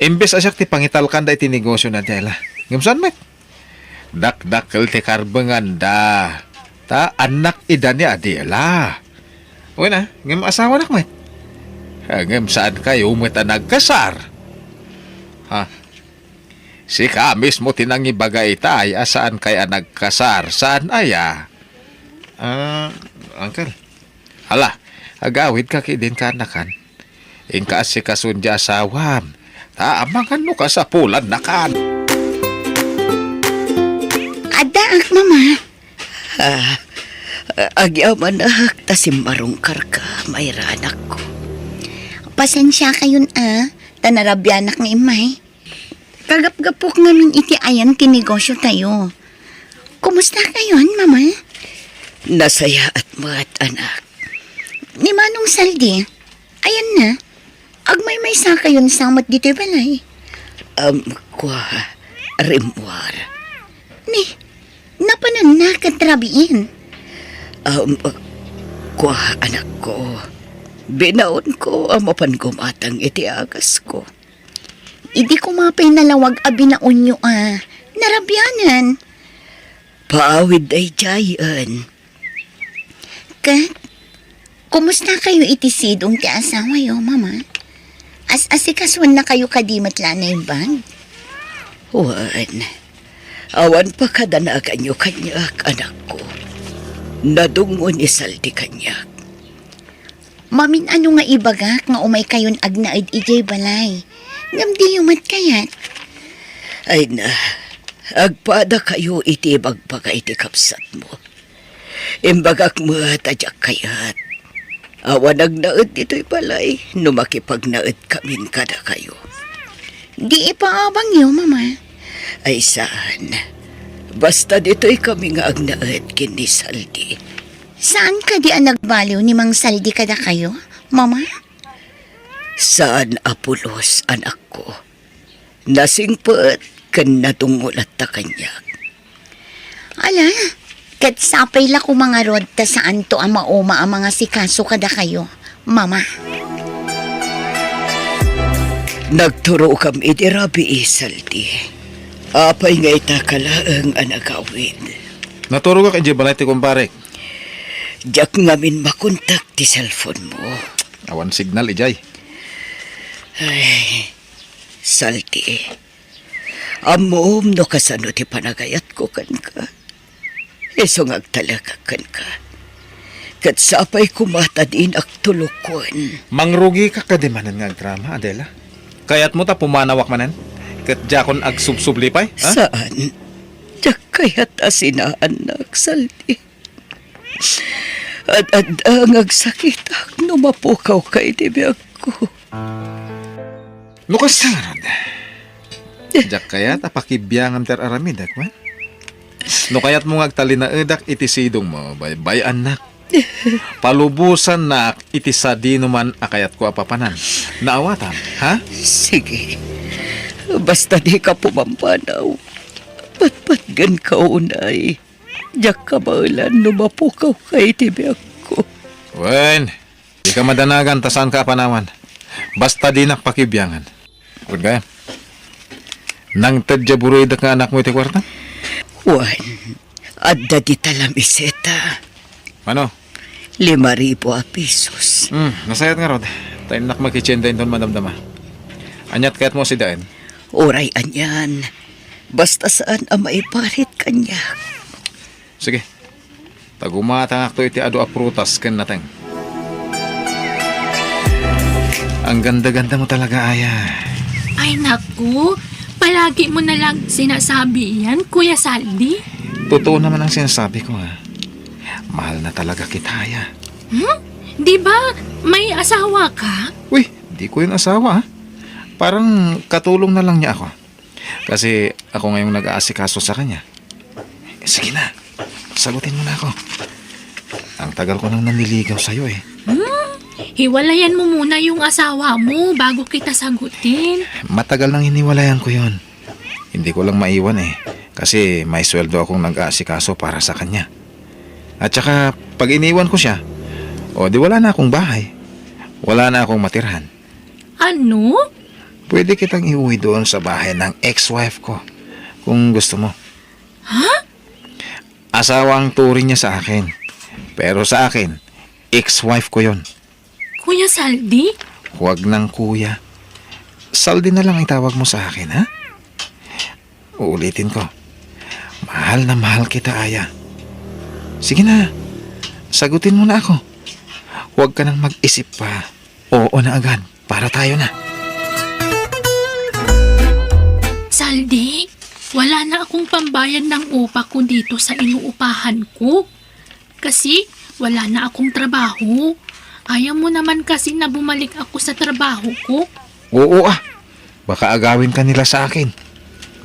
Imbes a siak ti pangitalkanda iti negosio ni Adela. Ngem saan met? Dakdakkel ti karbenganda. Ta annak ida ni Adela. Wen a, ngem asawanak met. Ah, ngem saankayo met a nagkasar? Ha? Sika mismo ti nangibaga itay a saankay a nagkasar. Saan aya? Ah, Uncle. Ala, agawidka ketdin, kaanakan. Inka asikason di asawam. Ta amangan no kasapulannakan. Addaak, Mama. Ah, A-, agyamanak ta simmarungkarka, Mayra, anakko. Pasensiakayon a, ta narabianak nga immay. Kagapgapok ngamin iti ayan ti negosiotayo. Kumusta kayon, Mama? Nasayaat met, anak. Ni Manong Saldi, ayanna, agmaymaysa kayon sa met ditoy balay. Um, kua, rimmuar. Ni, napananna ket rabiin. Um, kua, anakko. Binaonko a mapan gumatang iti agasko. Idi koma pay nalawag a binaonyo a narabianan. Paawid daydiayen. Ket, kumusta kayo iti sidong ti asawayo, Mama? As-asikasuanna kayo kadi met la naimbag? Wen, awan pakadanaganyo kaniak, anakko. Nadungngo ni Saldi kaniak. Mamin-ano nga ibagak nga umay kayon agnaed idiay balay? Ngem diyo met kayat? Ay na, agpada kayo iti ibagbaga iti kabsatmo. Imbagak met a diak kayat. Awan agnaed ditoy balay no makipagnaed kamin kadakayo. Di ipaabangyo, Mama. Ay saan. Basta ditoy kami nga agnaed ken ni Saldi. Saan kadi a nagbaliw ni Mang Saldi kadakayo, Mama? Saan a pulos, anakko. Nasingpet ken nadungngo latta kaniak. Ala, ket sapay la koma ngarud ta saanto a mauma a mangasikaso kadakayo, Mama. Nagturokam idi rabii, Saldi. Apay nga ita ka laeng a nagawid? Naturogak idiay balay ti kumparek. Diak ngamin makontak ti cellphone mo. Awan signal idiay. Ay, Saldi. Ammom no kasano ti panagayatko kenka. Isu nga agtalekak kenka. Ket sapay koma ta dinak tulokon. Mangrugika kadi manen nga agdrama, Adela? Kayatmo ta pumanawak manen? Ket diakon agsubsubli pay, ha? Saan. Diak kayat a sinaannak, Saldi. Ad-adda nga agsakitak no mapukawka iti biagko. No kasta ngarud, diak kayat a pakibiangam ti ar-aramidek, wen? No kayatmo nga agtalinaedak iti sidongmo, baybay-annak. Palubosannak iti sadinoman a kayatko a papanan. Naawatam, ha? Sige. Basta dika pumampanaw. Patpatgenka unay. Diak kabaelan no mapukawka iti biagko. Wen, dika madanagan ta saanka a panawan. Basta dinak pakibiangan. Wen gayam. Nangted diay buruydek nga anakmo iti kuartam? Wen, adda dita lamiseta. Mano? Lima ribu a pesos. Hmm, nasayaat ngarud. Ta innak makitienda inton madamdama. Aniat kayatmo a sidaen? Uray anian. Basta saan a maiparit kaniak. Sige. Ta gumatangakto iti adu a prutas ken nateng. Ang ganda-ganda mo talaga, Aya. Ay, naku. Palagi mo na lang sinasabi yan, Kuya Saldi. Totoo naman ang sinasabi ko, ha. Mahal na talaga kita, Aya. Hmm? Di ba may asawa ka? Uy, di ko yun asawa, ha. Parang katulong na lang niya ako. Kasi ako ngayong nag-aasikaso sa kanya. Sige na, sagutin mo na ako. Ang tagal ko nang nanliligaw sa'yo eh. Hmm? Hiwalayan mo muna yung asawa mo bago kita sagutin. Matagal nang hiniwalayan ko yon. Hindi ko lang maiwan eh. Kasi may sweldo akong nag-aasikaso para sa kanya. At saka, pag iniwan ko siya, o di wala na akong bahay. Wala na akong matirhan. Ano? Pwede kitang iuwi doon sa bahay ng ex-wife ko, kung gusto mo. Ha? Asawa ang turing niya sa akin. Pero sa akin, ex-wife ko yon. Kuya Saldi? Huwag nang kuya. Saldi na lang itawag mo sa akin, ha? Uulitin ko. Mahal na mahal kita, Aya. Sige na, sagutin mo na ako. Huwag ka nang mag-isip pa. Oo na agad, para tayo na. Saldi, wala na akong pambayad ng upa ko dito sa inuupahan ko. Kasi, wala na akong trabaho. Ayaw mo naman kasi na bumalik ako sa trabaho ko. Oo, ah. Baka agawin ka nila sa akin.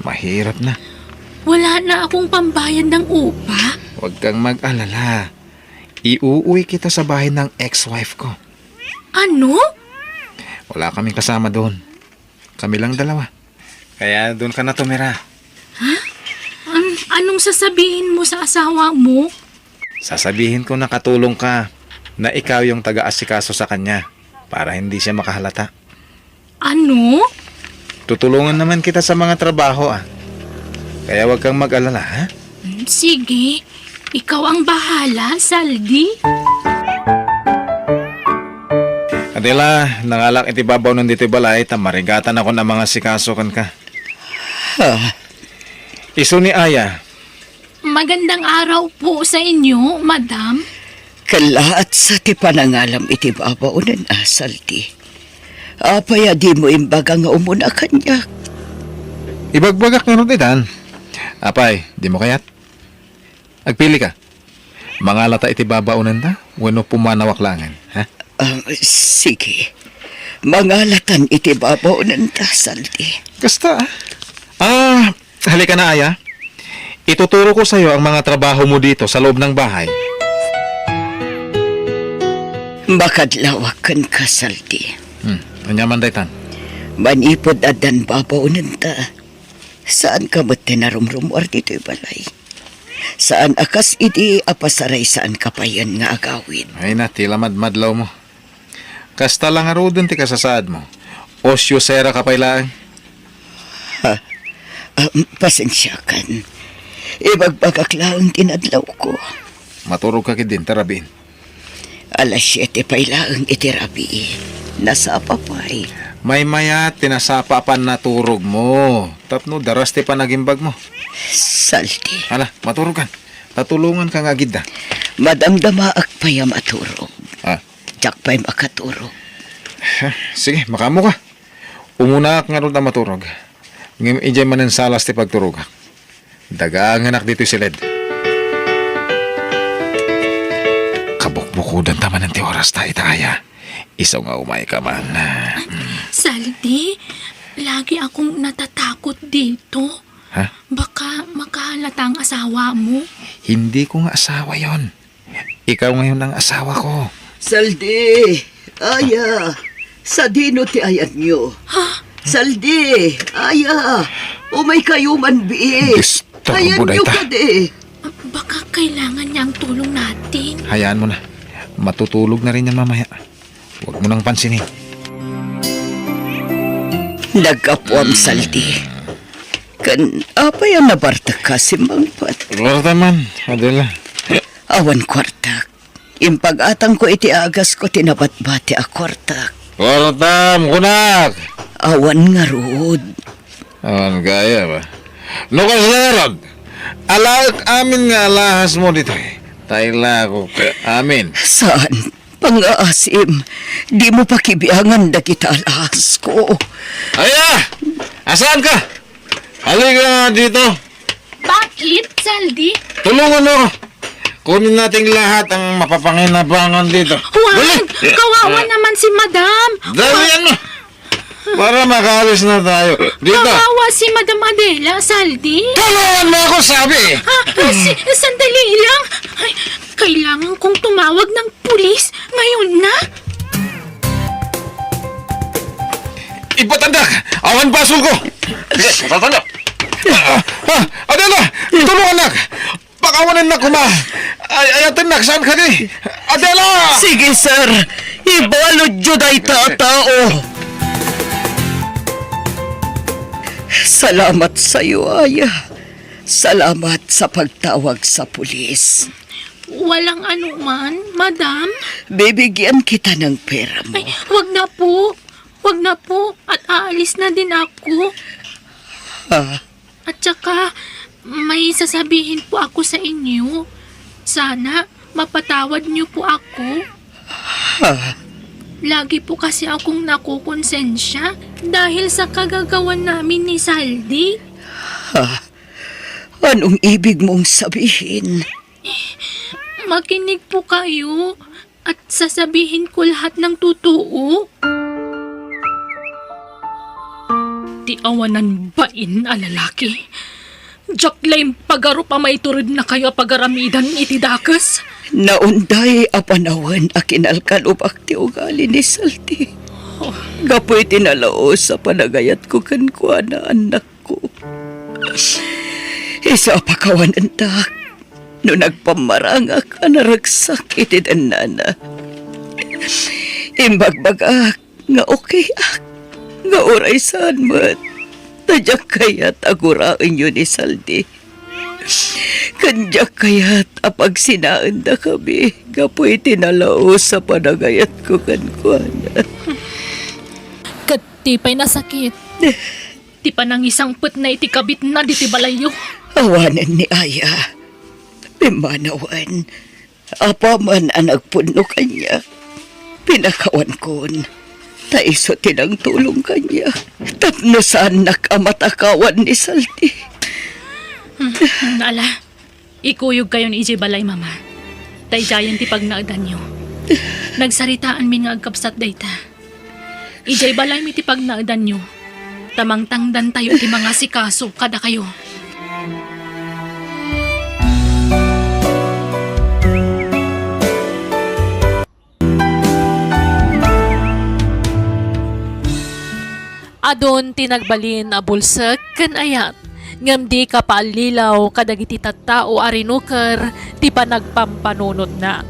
Mahirap na. Wala na akong pambayad ng upa. Huwag kang mag-alala. Iuuwi kita sa bahay ng ex-wife ko. Ano? Wala kaming kasama doon. Kami lang dalawa. Kaya doon ka na tumira. Ha? An- anong sasabihin mo sa asawa mo? Sasabihin ko, nakatulong ka, na ikaw yung taga-asikaso sa kanya para hindi siya makahalata. Ano? Tutulungan naman kita sa mga trabaho, ah. Kaya huwag kang mag-alala, ha? Sige. Ikaw ang bahala, Saldi. Adela, nangalak iti babaw ditoy balay, ta marigatan ako na mga sikaso kenka. Ah. Isu ni Aya. Magandang araw po sa inyo, madam. Kalaat sa ti panangalam iti babaw nen Saldi. Apay a dimo imbaga nga umuna kaniak? Ibagbagak ngarud itan. Apay, dimo kayat? Agpili ka. Mangalata iti babaw dita, wenno pumanawak laengen, ha? Ah, sige. Mangalatan iti babaw dita, Saldi. Kasta, ah. Ah, halika na, Aya. Ituturo ko sa'yo ang mga trabaho mo dito sa loob ng bahay. Makadlawak kenka, Saldi. Hmm, ania man daytan? Manipud addan babaw dita, saanka met ti narumrumuar ditoy balay. Saan a kas idi a pasaraysaanka payen nga agawid. Ay na, ti la madmadlaw mo. Kasta la ngaruden ti kasasaad mo. Osiosera ka pay laeng. Ha? Ah, pasensiakan. Ibagbagak laeng ti nadlawko. Maturog ka ketdin, ta rabiin. Alas siete pay laeng iti rabii. Nasapa pay. Maymayat ti nasapa a pannaturog mo. Tapno daras ti panagimbag mo. Saldi. Ala, maturog kan. Ta tulongan ka nga agidda. Madamdamaak pay a maturog. Ah. Diak pay makaturog. Sige, makaammo ka. Umunaak ngarud a maturog. Ngem idiay manen salas ti pagturogak. Dagangenak ditoy siled. Kabukbukodan ta manen ti oras ta ita, Aya. Isu nga umay ka man. Saldi, lagi akong natatakot dito. Ha? Baka makahalata ang asawa mo. Hindi ko nga asawa yon. Ikaw ngayon ang asawa ko. Saldi, Aya, sadino ti ayanyo? Ha? Saldi, Aya, umay kayo man, bii. Disturbo. Ayanyo dayta kadi. Baka kailangan niya ang tulong natin. Hayaan mo na. Matutulog na rin yan mamaya. Huwag mo nang pansinin. Naggapuam, Saldi. Ken apay a nabartek ka, simmangpet? Kwarta man, Adela. Awan kwartak. Impag-atangko iti agasko ti nabatbati a kwartak. Kwartam, kunak! Awan ngarud. Awan gayam. No kasla ngarud, alaek amin nga alahas mo ditoy. Taylakok amin. Saan? Pangngaasim, dimo pakibiangan dagita alahasko. Aya! Asaan ka? Halika nga dito. Bakit, Saldi? Tulungan mo ako. Kunin natin lahat ang mapapanginabangan dito. Juan, dali! Kawawa naman si Madam. Dali, ano? Para makaalis na tayo. Dito. Kawawa si Madam Adela, Saldi. Tulungan mo ako, sabi! Ah, ah, si, sandali lang. Ay, kailangan kong tumawag ng pulis ngayon na. Ipatandak! Awan basol ko! Sige, tatandak! Ah, ah, Adela! Tulungan nak! Pakawanan na kuma! Ay, ayaten nak, saan ka di? Adela! Sige, sir. Ibaludyo dayta a tao. Salamat sayo, Aya. Salamat sa pagtawag sa pulis. Walang anuman, madam. Bibigyan kita ng pera mo. Ay, wag na po. Wag na po. At aalis na din ako. Ha? At saka, may sasabihin po ako sa inyo. Sana, mapatawad niyo po ako. Ha? Lagi po kasi akong nakukonsensya dahil sa kagagawan namin ni Saldi. Ha? Anong ibig mong sabihin? Makinig po kayo at sasabihin ko lahat ng totoo. Ti awanan bain a lalaki. Diak la impagarup a maituredna kayo a pagaramidan iti dakes. Naunday a panawen a kinalkalubak ti ugali ni Saldi. Oh. Gapu iti nalaus a panagayatko kenkuana, annakko. Isu a pakawanentak no nagpammarangak a naragsak iti dennana. Imbagbagak nga okayak, nga uray saan met ta diak kayat a guraenyo ni Saldi. Ken diak kayat a pagsinaendakami gapu iti nalaus a panagayatko kenkuana. Ket ti pay nasakit, ti panangisangpetna iti kabitna ditoy balayyo. Awanen ni Aya. Pimmanawen, apaman a nagpudno kaniak, pinakawankon ta isu ti nangtulong kaniak tapno saannak a matakawan ni Saldi. Hmm, ala, ikuyogkayon idiay balay, Mama. Ta idiayen ti pagnaedanyo. Nagsaritaanmi nga agkabsat dayta. Idiay balaymi ti pagnaedanyo, ta mangtangdantayo ti mangasikaso kadakayo. Adun ti nagbalin a bulsek ken ayat, ngem di kapaallilaw kadagiti tattao a rinuker ti panagpampanunotna.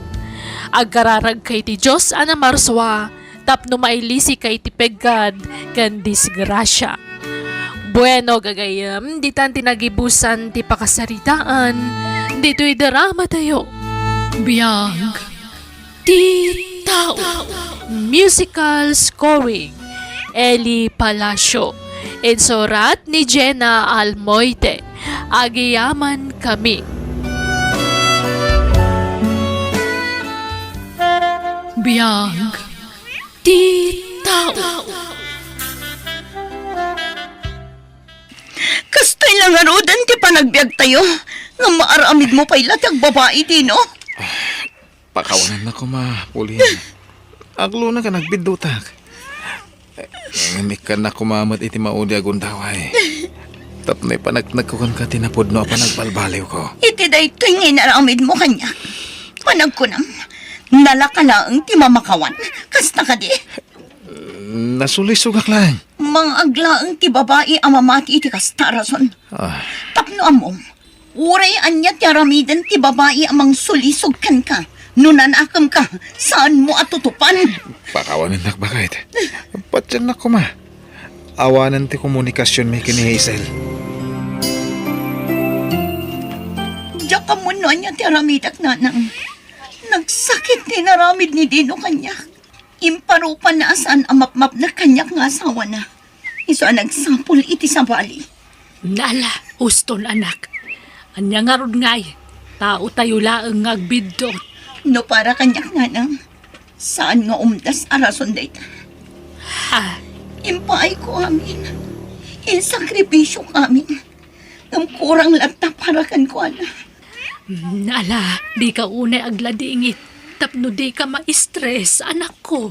Agkararagka iti Dios a namarsua tapno mailisika iti peggad ken disgrasia. Bueno, gagayyem, ditan ti nagibusan ti pakasaritaan ditoy dramatayo. Biag ti tao. Musical scoring, Eli Palacio. Insurat ni Jenna Almoite. Agyamankami. Biag ti tao. Kastoy la ngaruden ti panagbiagtayo, ngem maaramidmo pay la ti agbabai, Dino. Pakawanennak koma, Pauline. Aglona nga nagbiddutak. Ngem ikkannak koma met iti maudi a gundaway. Tapno ipaneknekko kenka ti napudno a panagbalbaliwko. Iti daytoy nga inaramidmo kaniak, panagkunam, nalaka laeng ti mamakawan. Kasta kadi? Nasulisogak laeng. Mangaglaeng ti babai a mamati iti kasta a rason. Ah. Tapno ammom, uray ania ti aramiden ti babai a mangsulisog kenka, no nanakemka, saanmo a tutupan. Pakawanennak, baket. Patiennak koma. Awanen ti komunikasionmi ken ni Hazel. Diak ammo no ania ti aramidek, nanang. Nagsakit ti inaramid ni Dino kaniak. Imparupanna a saan a mapmapnek kaniak nga asawana. Isu a nagsapul iti sabali. Nala, uston, anak. Ania ngarud ngay? Taotayo laeng nga agbiddut. No para kaniak, nanang, saan nga umdas a rason dayta. Ha? Impaayko amin. Insakripisiok amin. Ngem kurang latta para kenkuana. Mm, ala, dika unay agladingit tapno dika ma-stress, anakko.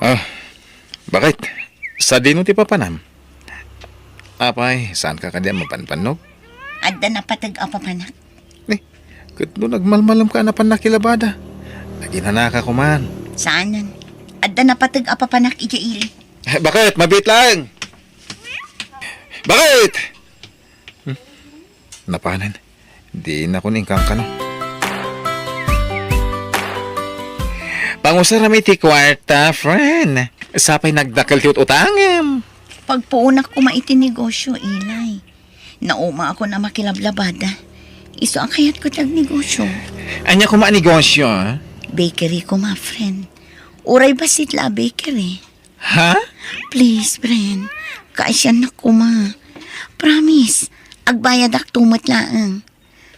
Ah, baket? Sadino ti papanam? Apay, saanka kadi a mapanpannog? Adda napateg a papanak. Ni, ket no nagmalmalemka a napan nakilabada, aginanaka koman. Saanen. Adda napateg a papanak idiay ili. Baket? Mabiit laeng. Baket? Hmm? Napanen. Dinakon inkankano. Pangusaram iti kuarta, friend. Sapay nagdakkel ti ut-utangem. Pagpuonak koma iti negosyo, Eli. Naumaakon a makilablabada. Isu a kayatko ti agnegosyo. Ania koma a negosyo, a? Bakery koma, friend. Uray bassit la a bakery. Ha? Please, friend. Kaasiannak koma. Promise, agbayadakto met laeng.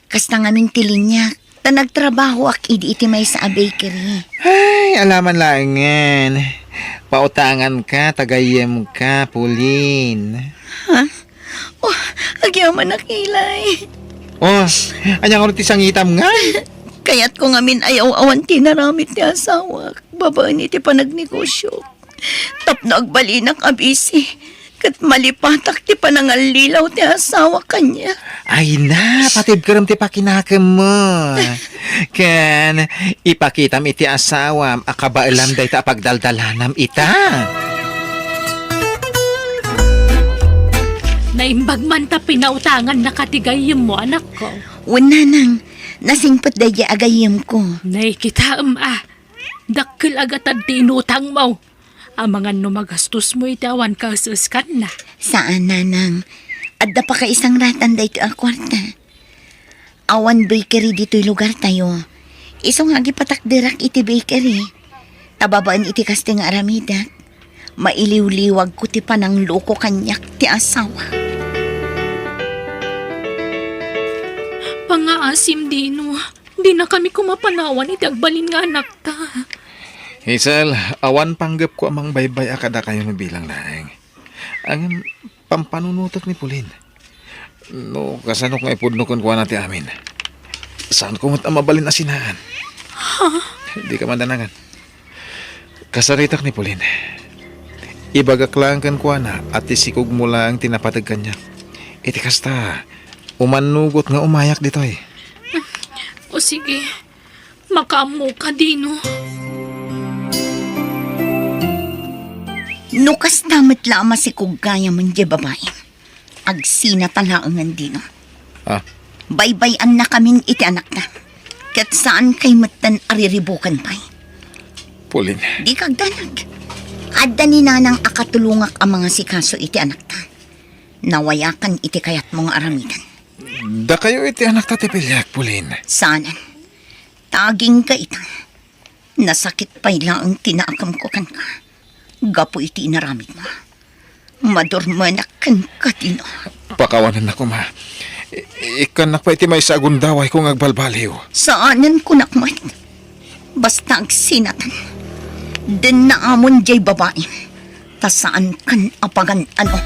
Kasta ngamin ti liniak, ta nagtrabahoak idi iti maysa a bakery. Ay, alaman laengen. Pautanganka ta gayyemka, Pauline. Ha? Oh, agyamanak, Eli. Oh, ania ngarud ti sangitam nga? Kayatko ngamin a aw-awan ti inaramid ti asawak babaen iti panagnegosio. Tapno agbalinak a bisi, ket malipatak ti panangallilaw ti asawak kaniak. Ay na, patibkerem ti pakinakemmo. Ken ipakitam iti asawam a kabaelam dayta a pagdaldalanam ita. Naimbag man ta pinautangannaka ti gayyemmo, anakko. Wen, nanang, nasingpet daydiay a gayyemko. Nay, kitaem a, dakkel a gatad ti inutangmo. Amangan no magastosmo iti awan kaes-eskanna. Saan, nanang. Adda pakaisangratan daytoy a kuarta. Awan bakery ditoy lugartayo. Isu nga agipatakderak iti bakery. Ta babaen iti kastoy nga aramidek, mailiwliwagko ti panangloko kaniak ti asawa. Pangngaasim, Dino. Dinakami koma panawan iti agbalin nga anakta. Hazel, awan panggepko a mangbaybay-a kadakayo no bilang laeng. Ngem pampanunotek ni Pauline. No kasano nga ipudno kenkuana ti amin, saanko met a mabalin a sinaan. Ha? Dika man danangan. Kasaritak ni Pauline. Ibagak laeng kenkuana a ti sikogmo laeng ti napateg kaniak. Iti kasta, umannugot nga umayak ditoy. O sige, makaammoka, Dino. No kasta met la a masikog gayam diay babai, agsinata laengen, Dino. Ah? Baybay-annakamin iti anakta. Ket saankay metten a riribuken pay. Pauline. Dika agdanag. Adda ni nanang a katulongak a mangasikaso iti anakta. Nawayakan iti kayatmo nga aramiden. Dakayo iti anakta ti piliak, Pauline. Saanen. Tagingga ita. Nasakit pay laeng ti naakemko kenka gapu iti inaramidmo. Madurmenak kenka, Dino. Pakawanennak koma. I-, ikkannak pay ti maysa a gundawayko nga agbalbaliw. Saanen, kunak met. Basta agsinatan. Denna amon diay babai. Ta saankan a pagan-ano.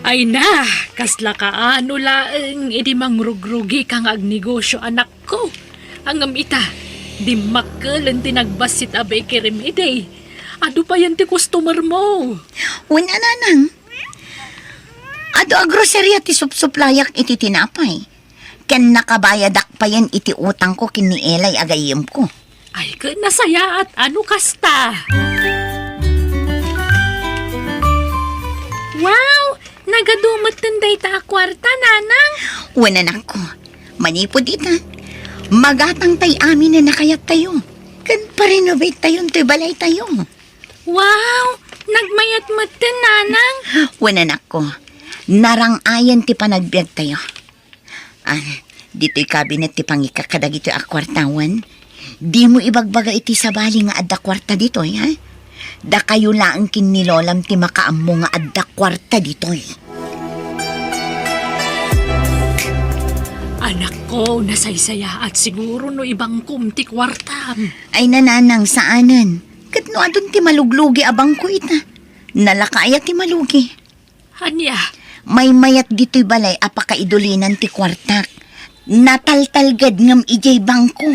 Ay na, kasla kaano laeng idi mangrugrugika nga agnegosio, anakko. Ngem ita, dimmakkelen ti nagbassit a bakerym idi. Adu payen ti customermo. Wen a, nanang. Adu a groceria ti supsuplayak iti tinapay. Ken nakabayadak payen iti utangko ken ni Eli a gayyemko. Ay, ket nasayaat a no kasta. Wow! Nagadu metten dayta a kuarta, nanang. Wen, anakko. Manipud ita, magatangtay aminen a kayattayo. Ken parenovatetayon toy balaytayo. Wow! Nagmayat metten, nanang. Wen, anakko. Narang-ayen ti panagbiagtayo. Ah, ditoy kabinet ti pangikak kadagitoy a kuarta wen. Dimo ibagbaga iti sabali nga adda kuarta ditoy, ha? Dakayo laeng ken ni lolam ti makaammo nga adda kuarta ditoy. Anakko, nasaysayaat siguro no ibangkom ti kuartam. Ay, nanang, saanen. Ket no adun ti maluglugi a bangko ita, nalaka aya ti malugi. Ania? Maymayat ditoy balay a pakaidulinan ti kuartak. Nataltalged ngem idiay bangko.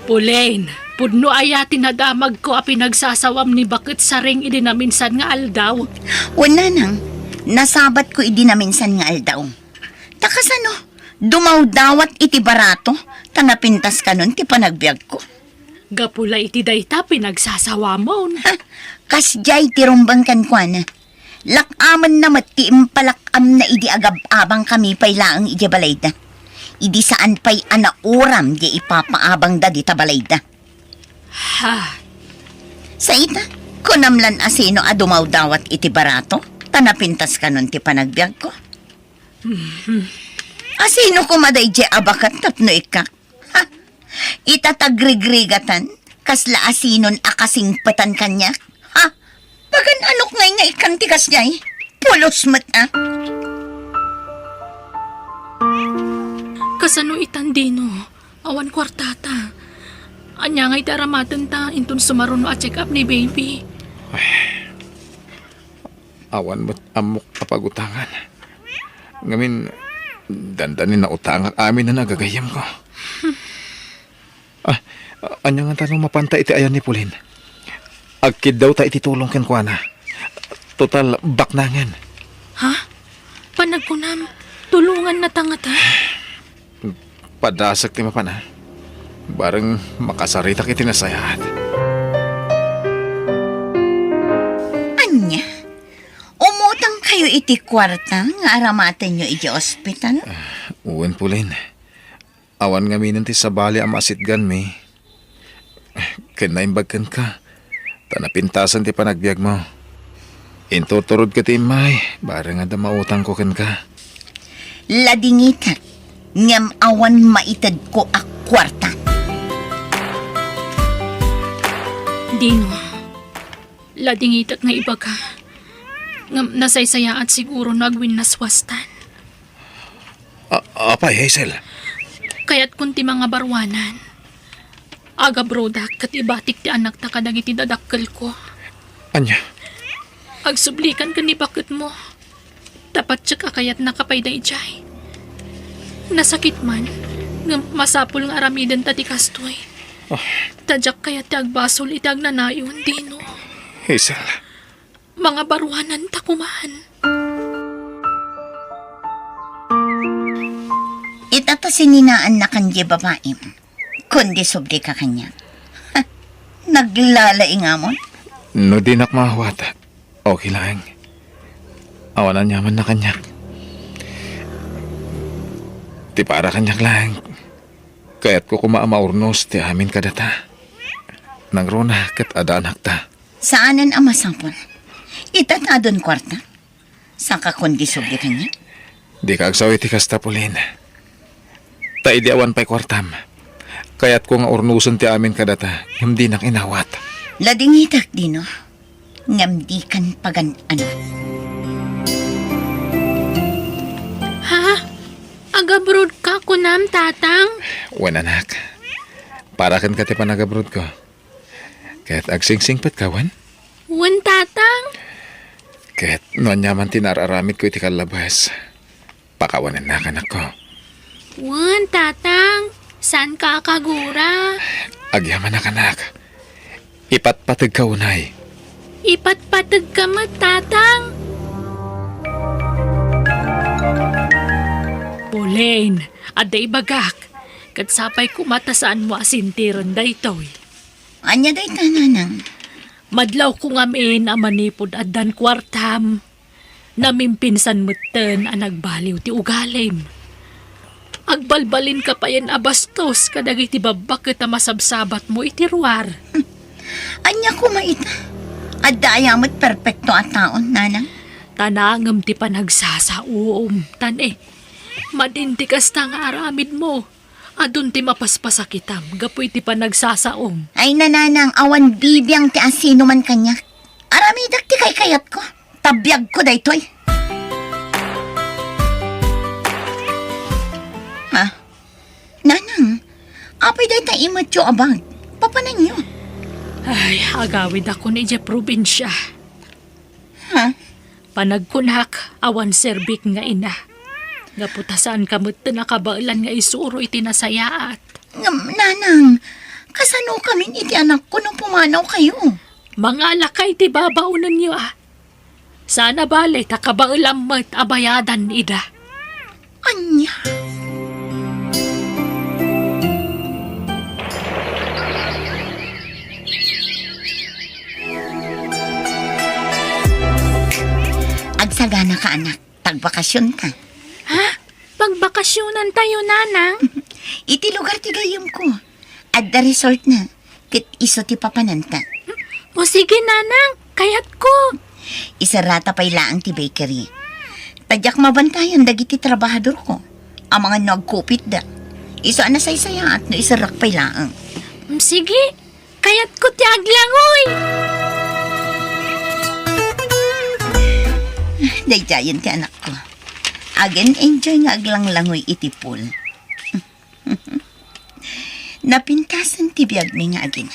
Pauline, pudno aya ti nadamagko a pinagsasawam ni baket Saring idi naminsan nga aldaw? Wen, nanang, nasabatko idi naminsan nga aldaw. Ta kasano, dumawdawat iti barato, ta napintas kanon ti panagbiagko. Gapu la iti dayta pinagsasawamon. Ha, kasdiay ti rumbeng kenkuana. Lak-amenna met ti impalak-amna idi agab-abangkami pay laeng idiay balayda. Idi saan pay a nauram diay ipapaabangda dita balayda. Ha? Sa ita, kunam lan a sino a dumawdawat iti barato, ta napintas kanon ti panagbiagko. Mhm. A sino koma daydiay a baket tapno ikkak? Ha? Ita ta grigrigatan, kasla a sinon a kasingpetan kaniak? Ha? Pagan-anok ngay nga ikkan ti kasdiay? Pulos met, a. Kasano itan, Dino? Awan kuartata. Ania nga iti aramatenta inton sumaruno a check-up ni baby? Awan met ammok a pagutangan. Ngamin, dandani nautangak amin a nagagayemko. Ah, ania ngata no mapanta iti ayan ni Pauline? Agkiddawta iti tulong kenkuana. Total, baknangen. Ha? Panagkunam, tulongannata ngata? Padasek ti mapan, a. Bareng makasaritak iti nasayaat. Ania? Umutangkayo iti kuarta nga aramatenyo iti ospital? Ah, wen, Pauline. Awan ngaminen ti sabali a maasitganmi. Ken naimbag kenka, ta napintasen ti panagbiagmo. Inturturodka ti immay, bareng adda mautangko kenka. Ladingitek, ngem awan maitedko a kuarta. Dino, ladingitek nga ibaga, ngem nasaysayaat siguro no agwinnaswastan. A-, apay, Hazel? Kayatkon ti mangabaruanan. Agabrodak ket ibatik ti anakta kadagiti dadakkelko. Ania? Agsublikan ken ni baketmo. Ta patiek a kayatnaka pay daydiay. Nasakit man, ngem masapul nga aramidenta ti kastoy. Ah. Ta diak kayat ti agbasol iti agnanayon, Dino. Hazel. Mangabaruananta koman. Ita ta sininaannakan diay babaim. Kundi sublika kaniak. Ha, naglalaingamon? No dinak maawat, okay laeng. Awan aniamanna kaniak. Ti para kaniak laeng, kayatko koma a maurnos ti amin kadata. Nangruna ket adda anakta. Saanen a masapul. Ita ta adun kuarta. Saka kundi subli kaniak? Dika agsaw iti kasta, Pauline. Ta idi awan pay kuartam, kayatko nga urnosen ti amin kadata, ngem dinak inawat. Ladingitek, Dino. Ngem dikan pagan-ano. Ha? Agabrodka, kunam, Tatang? Wen, anak. Para kenka ti panagabrodko. Ket agsingsingpetka, wen? Wen, Tatang. Ket no aniaman ti naar-aramidko iti kallabas, pakawanennak, anakko. Wen, Tatang. Saanka a kagura. Agyamanak, anak. Ipatpategka unay. Ipatpategka met, Tatang. Pauline, adda ibagak. Ket sapay koma ta saanmo a sintiren daytoy. Ania dayta, Nanang? Madlawko ngamin a manipud addan kuartam, namimpinsan metten a nagbaliw ti ugalim. Agbalbalinka payen a bastos kadagiti babbaket a masabsabatmo iti ruar. Ania koma ita? Adda aya met perpekto a taon, Nanang? Ta nangem ti panagsasaom, tan, e, madin ti kasta nga aramidmo. Adun ti mapaspasakitam gapu iti panagsasaom. Ay, Nanang, awan bibiang ti asinoman kaniak. Aramidek ti kaykayatko. Ta biagko daytoy. Ha? Nanang, apay dayta imetyo a bag? Papananyo? Ay, agawidakon idiay probinsia. Ha? Panagkunak, awan serbik nga ina. Gapu ta saanka metten a kabaelan nga isuro iti nasayaat. Ngem, Nanang, kasanokamin iti anakko no pumanawkayo? Mangalaka iti babaonenyo, a. Saan a bale ta kabaelam met a bayadan ida. Ania? Agsaganaka, anak. Pagbakasionta. Ha? Pagbakasionantayo, Nanang? Iti lugar ti gayyemko. Adda resortna. Ket isu ti papananta. O sige, Nanang, kayatko. Isarata pay laeng ti bakery. Ta diak mabantayan dagiti trabahadorko. Amangan no agkupitda. Isu a nasaysayaat no iserrak pay laeng. Mm, sige, kayatko ti aglangoy. Daydiayen ti anakko. Agen-enjoy nga aglanglangoy iti pool. Napintasen ti biagmi nga agina.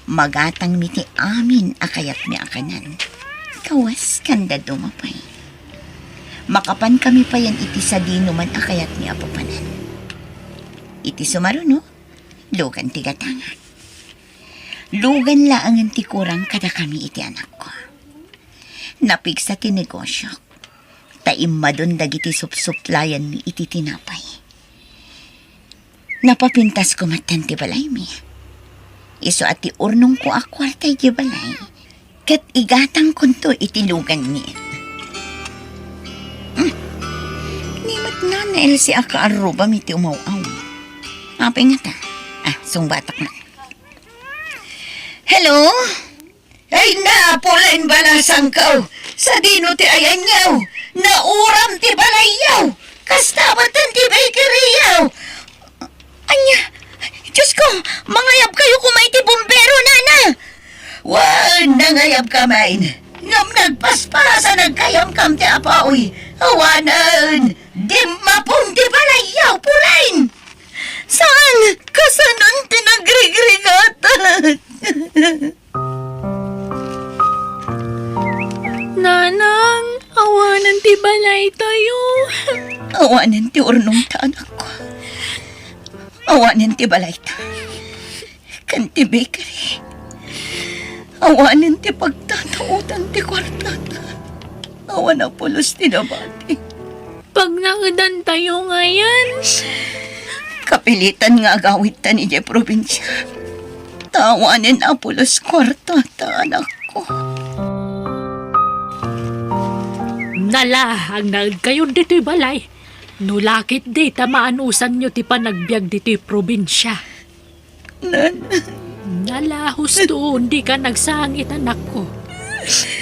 Magatangmi ti amin a kayatmi a kanan. Kawes ken dadduma pay. Makapannakami payen iti sadinoman a kayatmi a papanan. Iti sumaruno, lugan ti gatangak. Lugan laengen ti kurang kadakami iti anakko. Napigsa ti negosiok, ta immadon dagiti supsuplayanmi iti tinapay. Napapintasko metten ti balaymi. Isu a ti urnongko a kuarta iti balay, ket igatangkonto iti luganmi. Hmm. Ni met Nana Elsie a kaarrubam iti umaw-aw. Apay ngata? Ah, sungbatak man. Hello? Ay, napulen balasangko. Sadino ti ayanyo? Nauram ti balayyo. Kasta met ti bakeryyo. Ania? Diosko, mangayabkayo koma iti bumbero, nana. Wen, nangayabkamin. Ngem nagpaspas a nagkayamkam ti apuy. Awanen, dimmapon ti balayyo, pulen. Saan? Kasanon ti nagrigrigatak? Nanang, awanen ti balaytayo. Awanen ti urnongta, anakko. Awanen ti balayta. Ken ti bakery. Awanen ti pagtataotan ti kuartata. Awan a pulos ti nabati. Pagnaedantayo ngayen. Kapilitan nga agawidtan idiay probinsia. Ta awanen a pulos kuartata, anakko. Nala, agnaedkayon ditoy balay. No la ketdi ta maanusanyo ti panagbiag ditoy probinsia. Nanang. Nala, husto, dika nagsangit, anakko.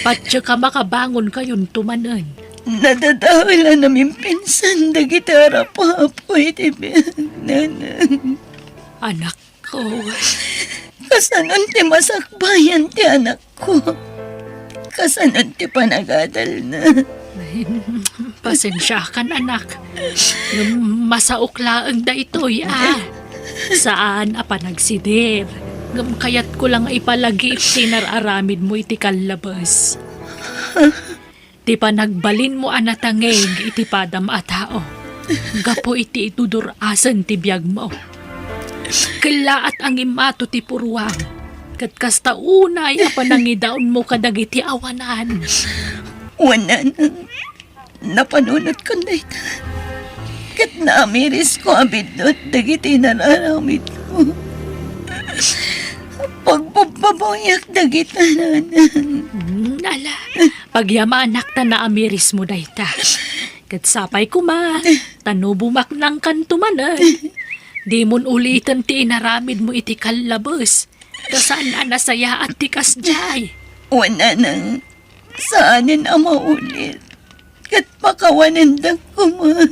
Patiek a makabangonkayonto manen. Nadadael a namimpinsan dagiti arapapo iti biag, nanang. Anakko. Kasanon ti masakbayan ti anak ko. Kasanon ti panagadalna? Pasensiakan, anak. Ngem masaok laeng daytoy, a. Saan a panagsider. Ngem kayatko la nga ipalagip ti inar-aramidmo iti kallabes. Ti panagbalinmo a natangig iti padam a tao, gapu iti idudur-asen ti biagmo. Kellaat a ngimmato ti purruam, ket kasta unay a panangidaonmo kadagiti awanan. Wen, nanang, napanunotkon dayta. Ket naamirisko a biddut dagiti inar-aramidko. Pagpabpabawiak dagita, nanang. Hmm, ala, pagyamanak ta naamirismo dayta. Ket sapay koma, ta no bumaknangkanto manen, dimon uliten ti inaramidmo iti kallabes, ta saan a nasayaat ti kasdiay. Wen, nanang, saanen a maulit. Ket pakawanendak koma.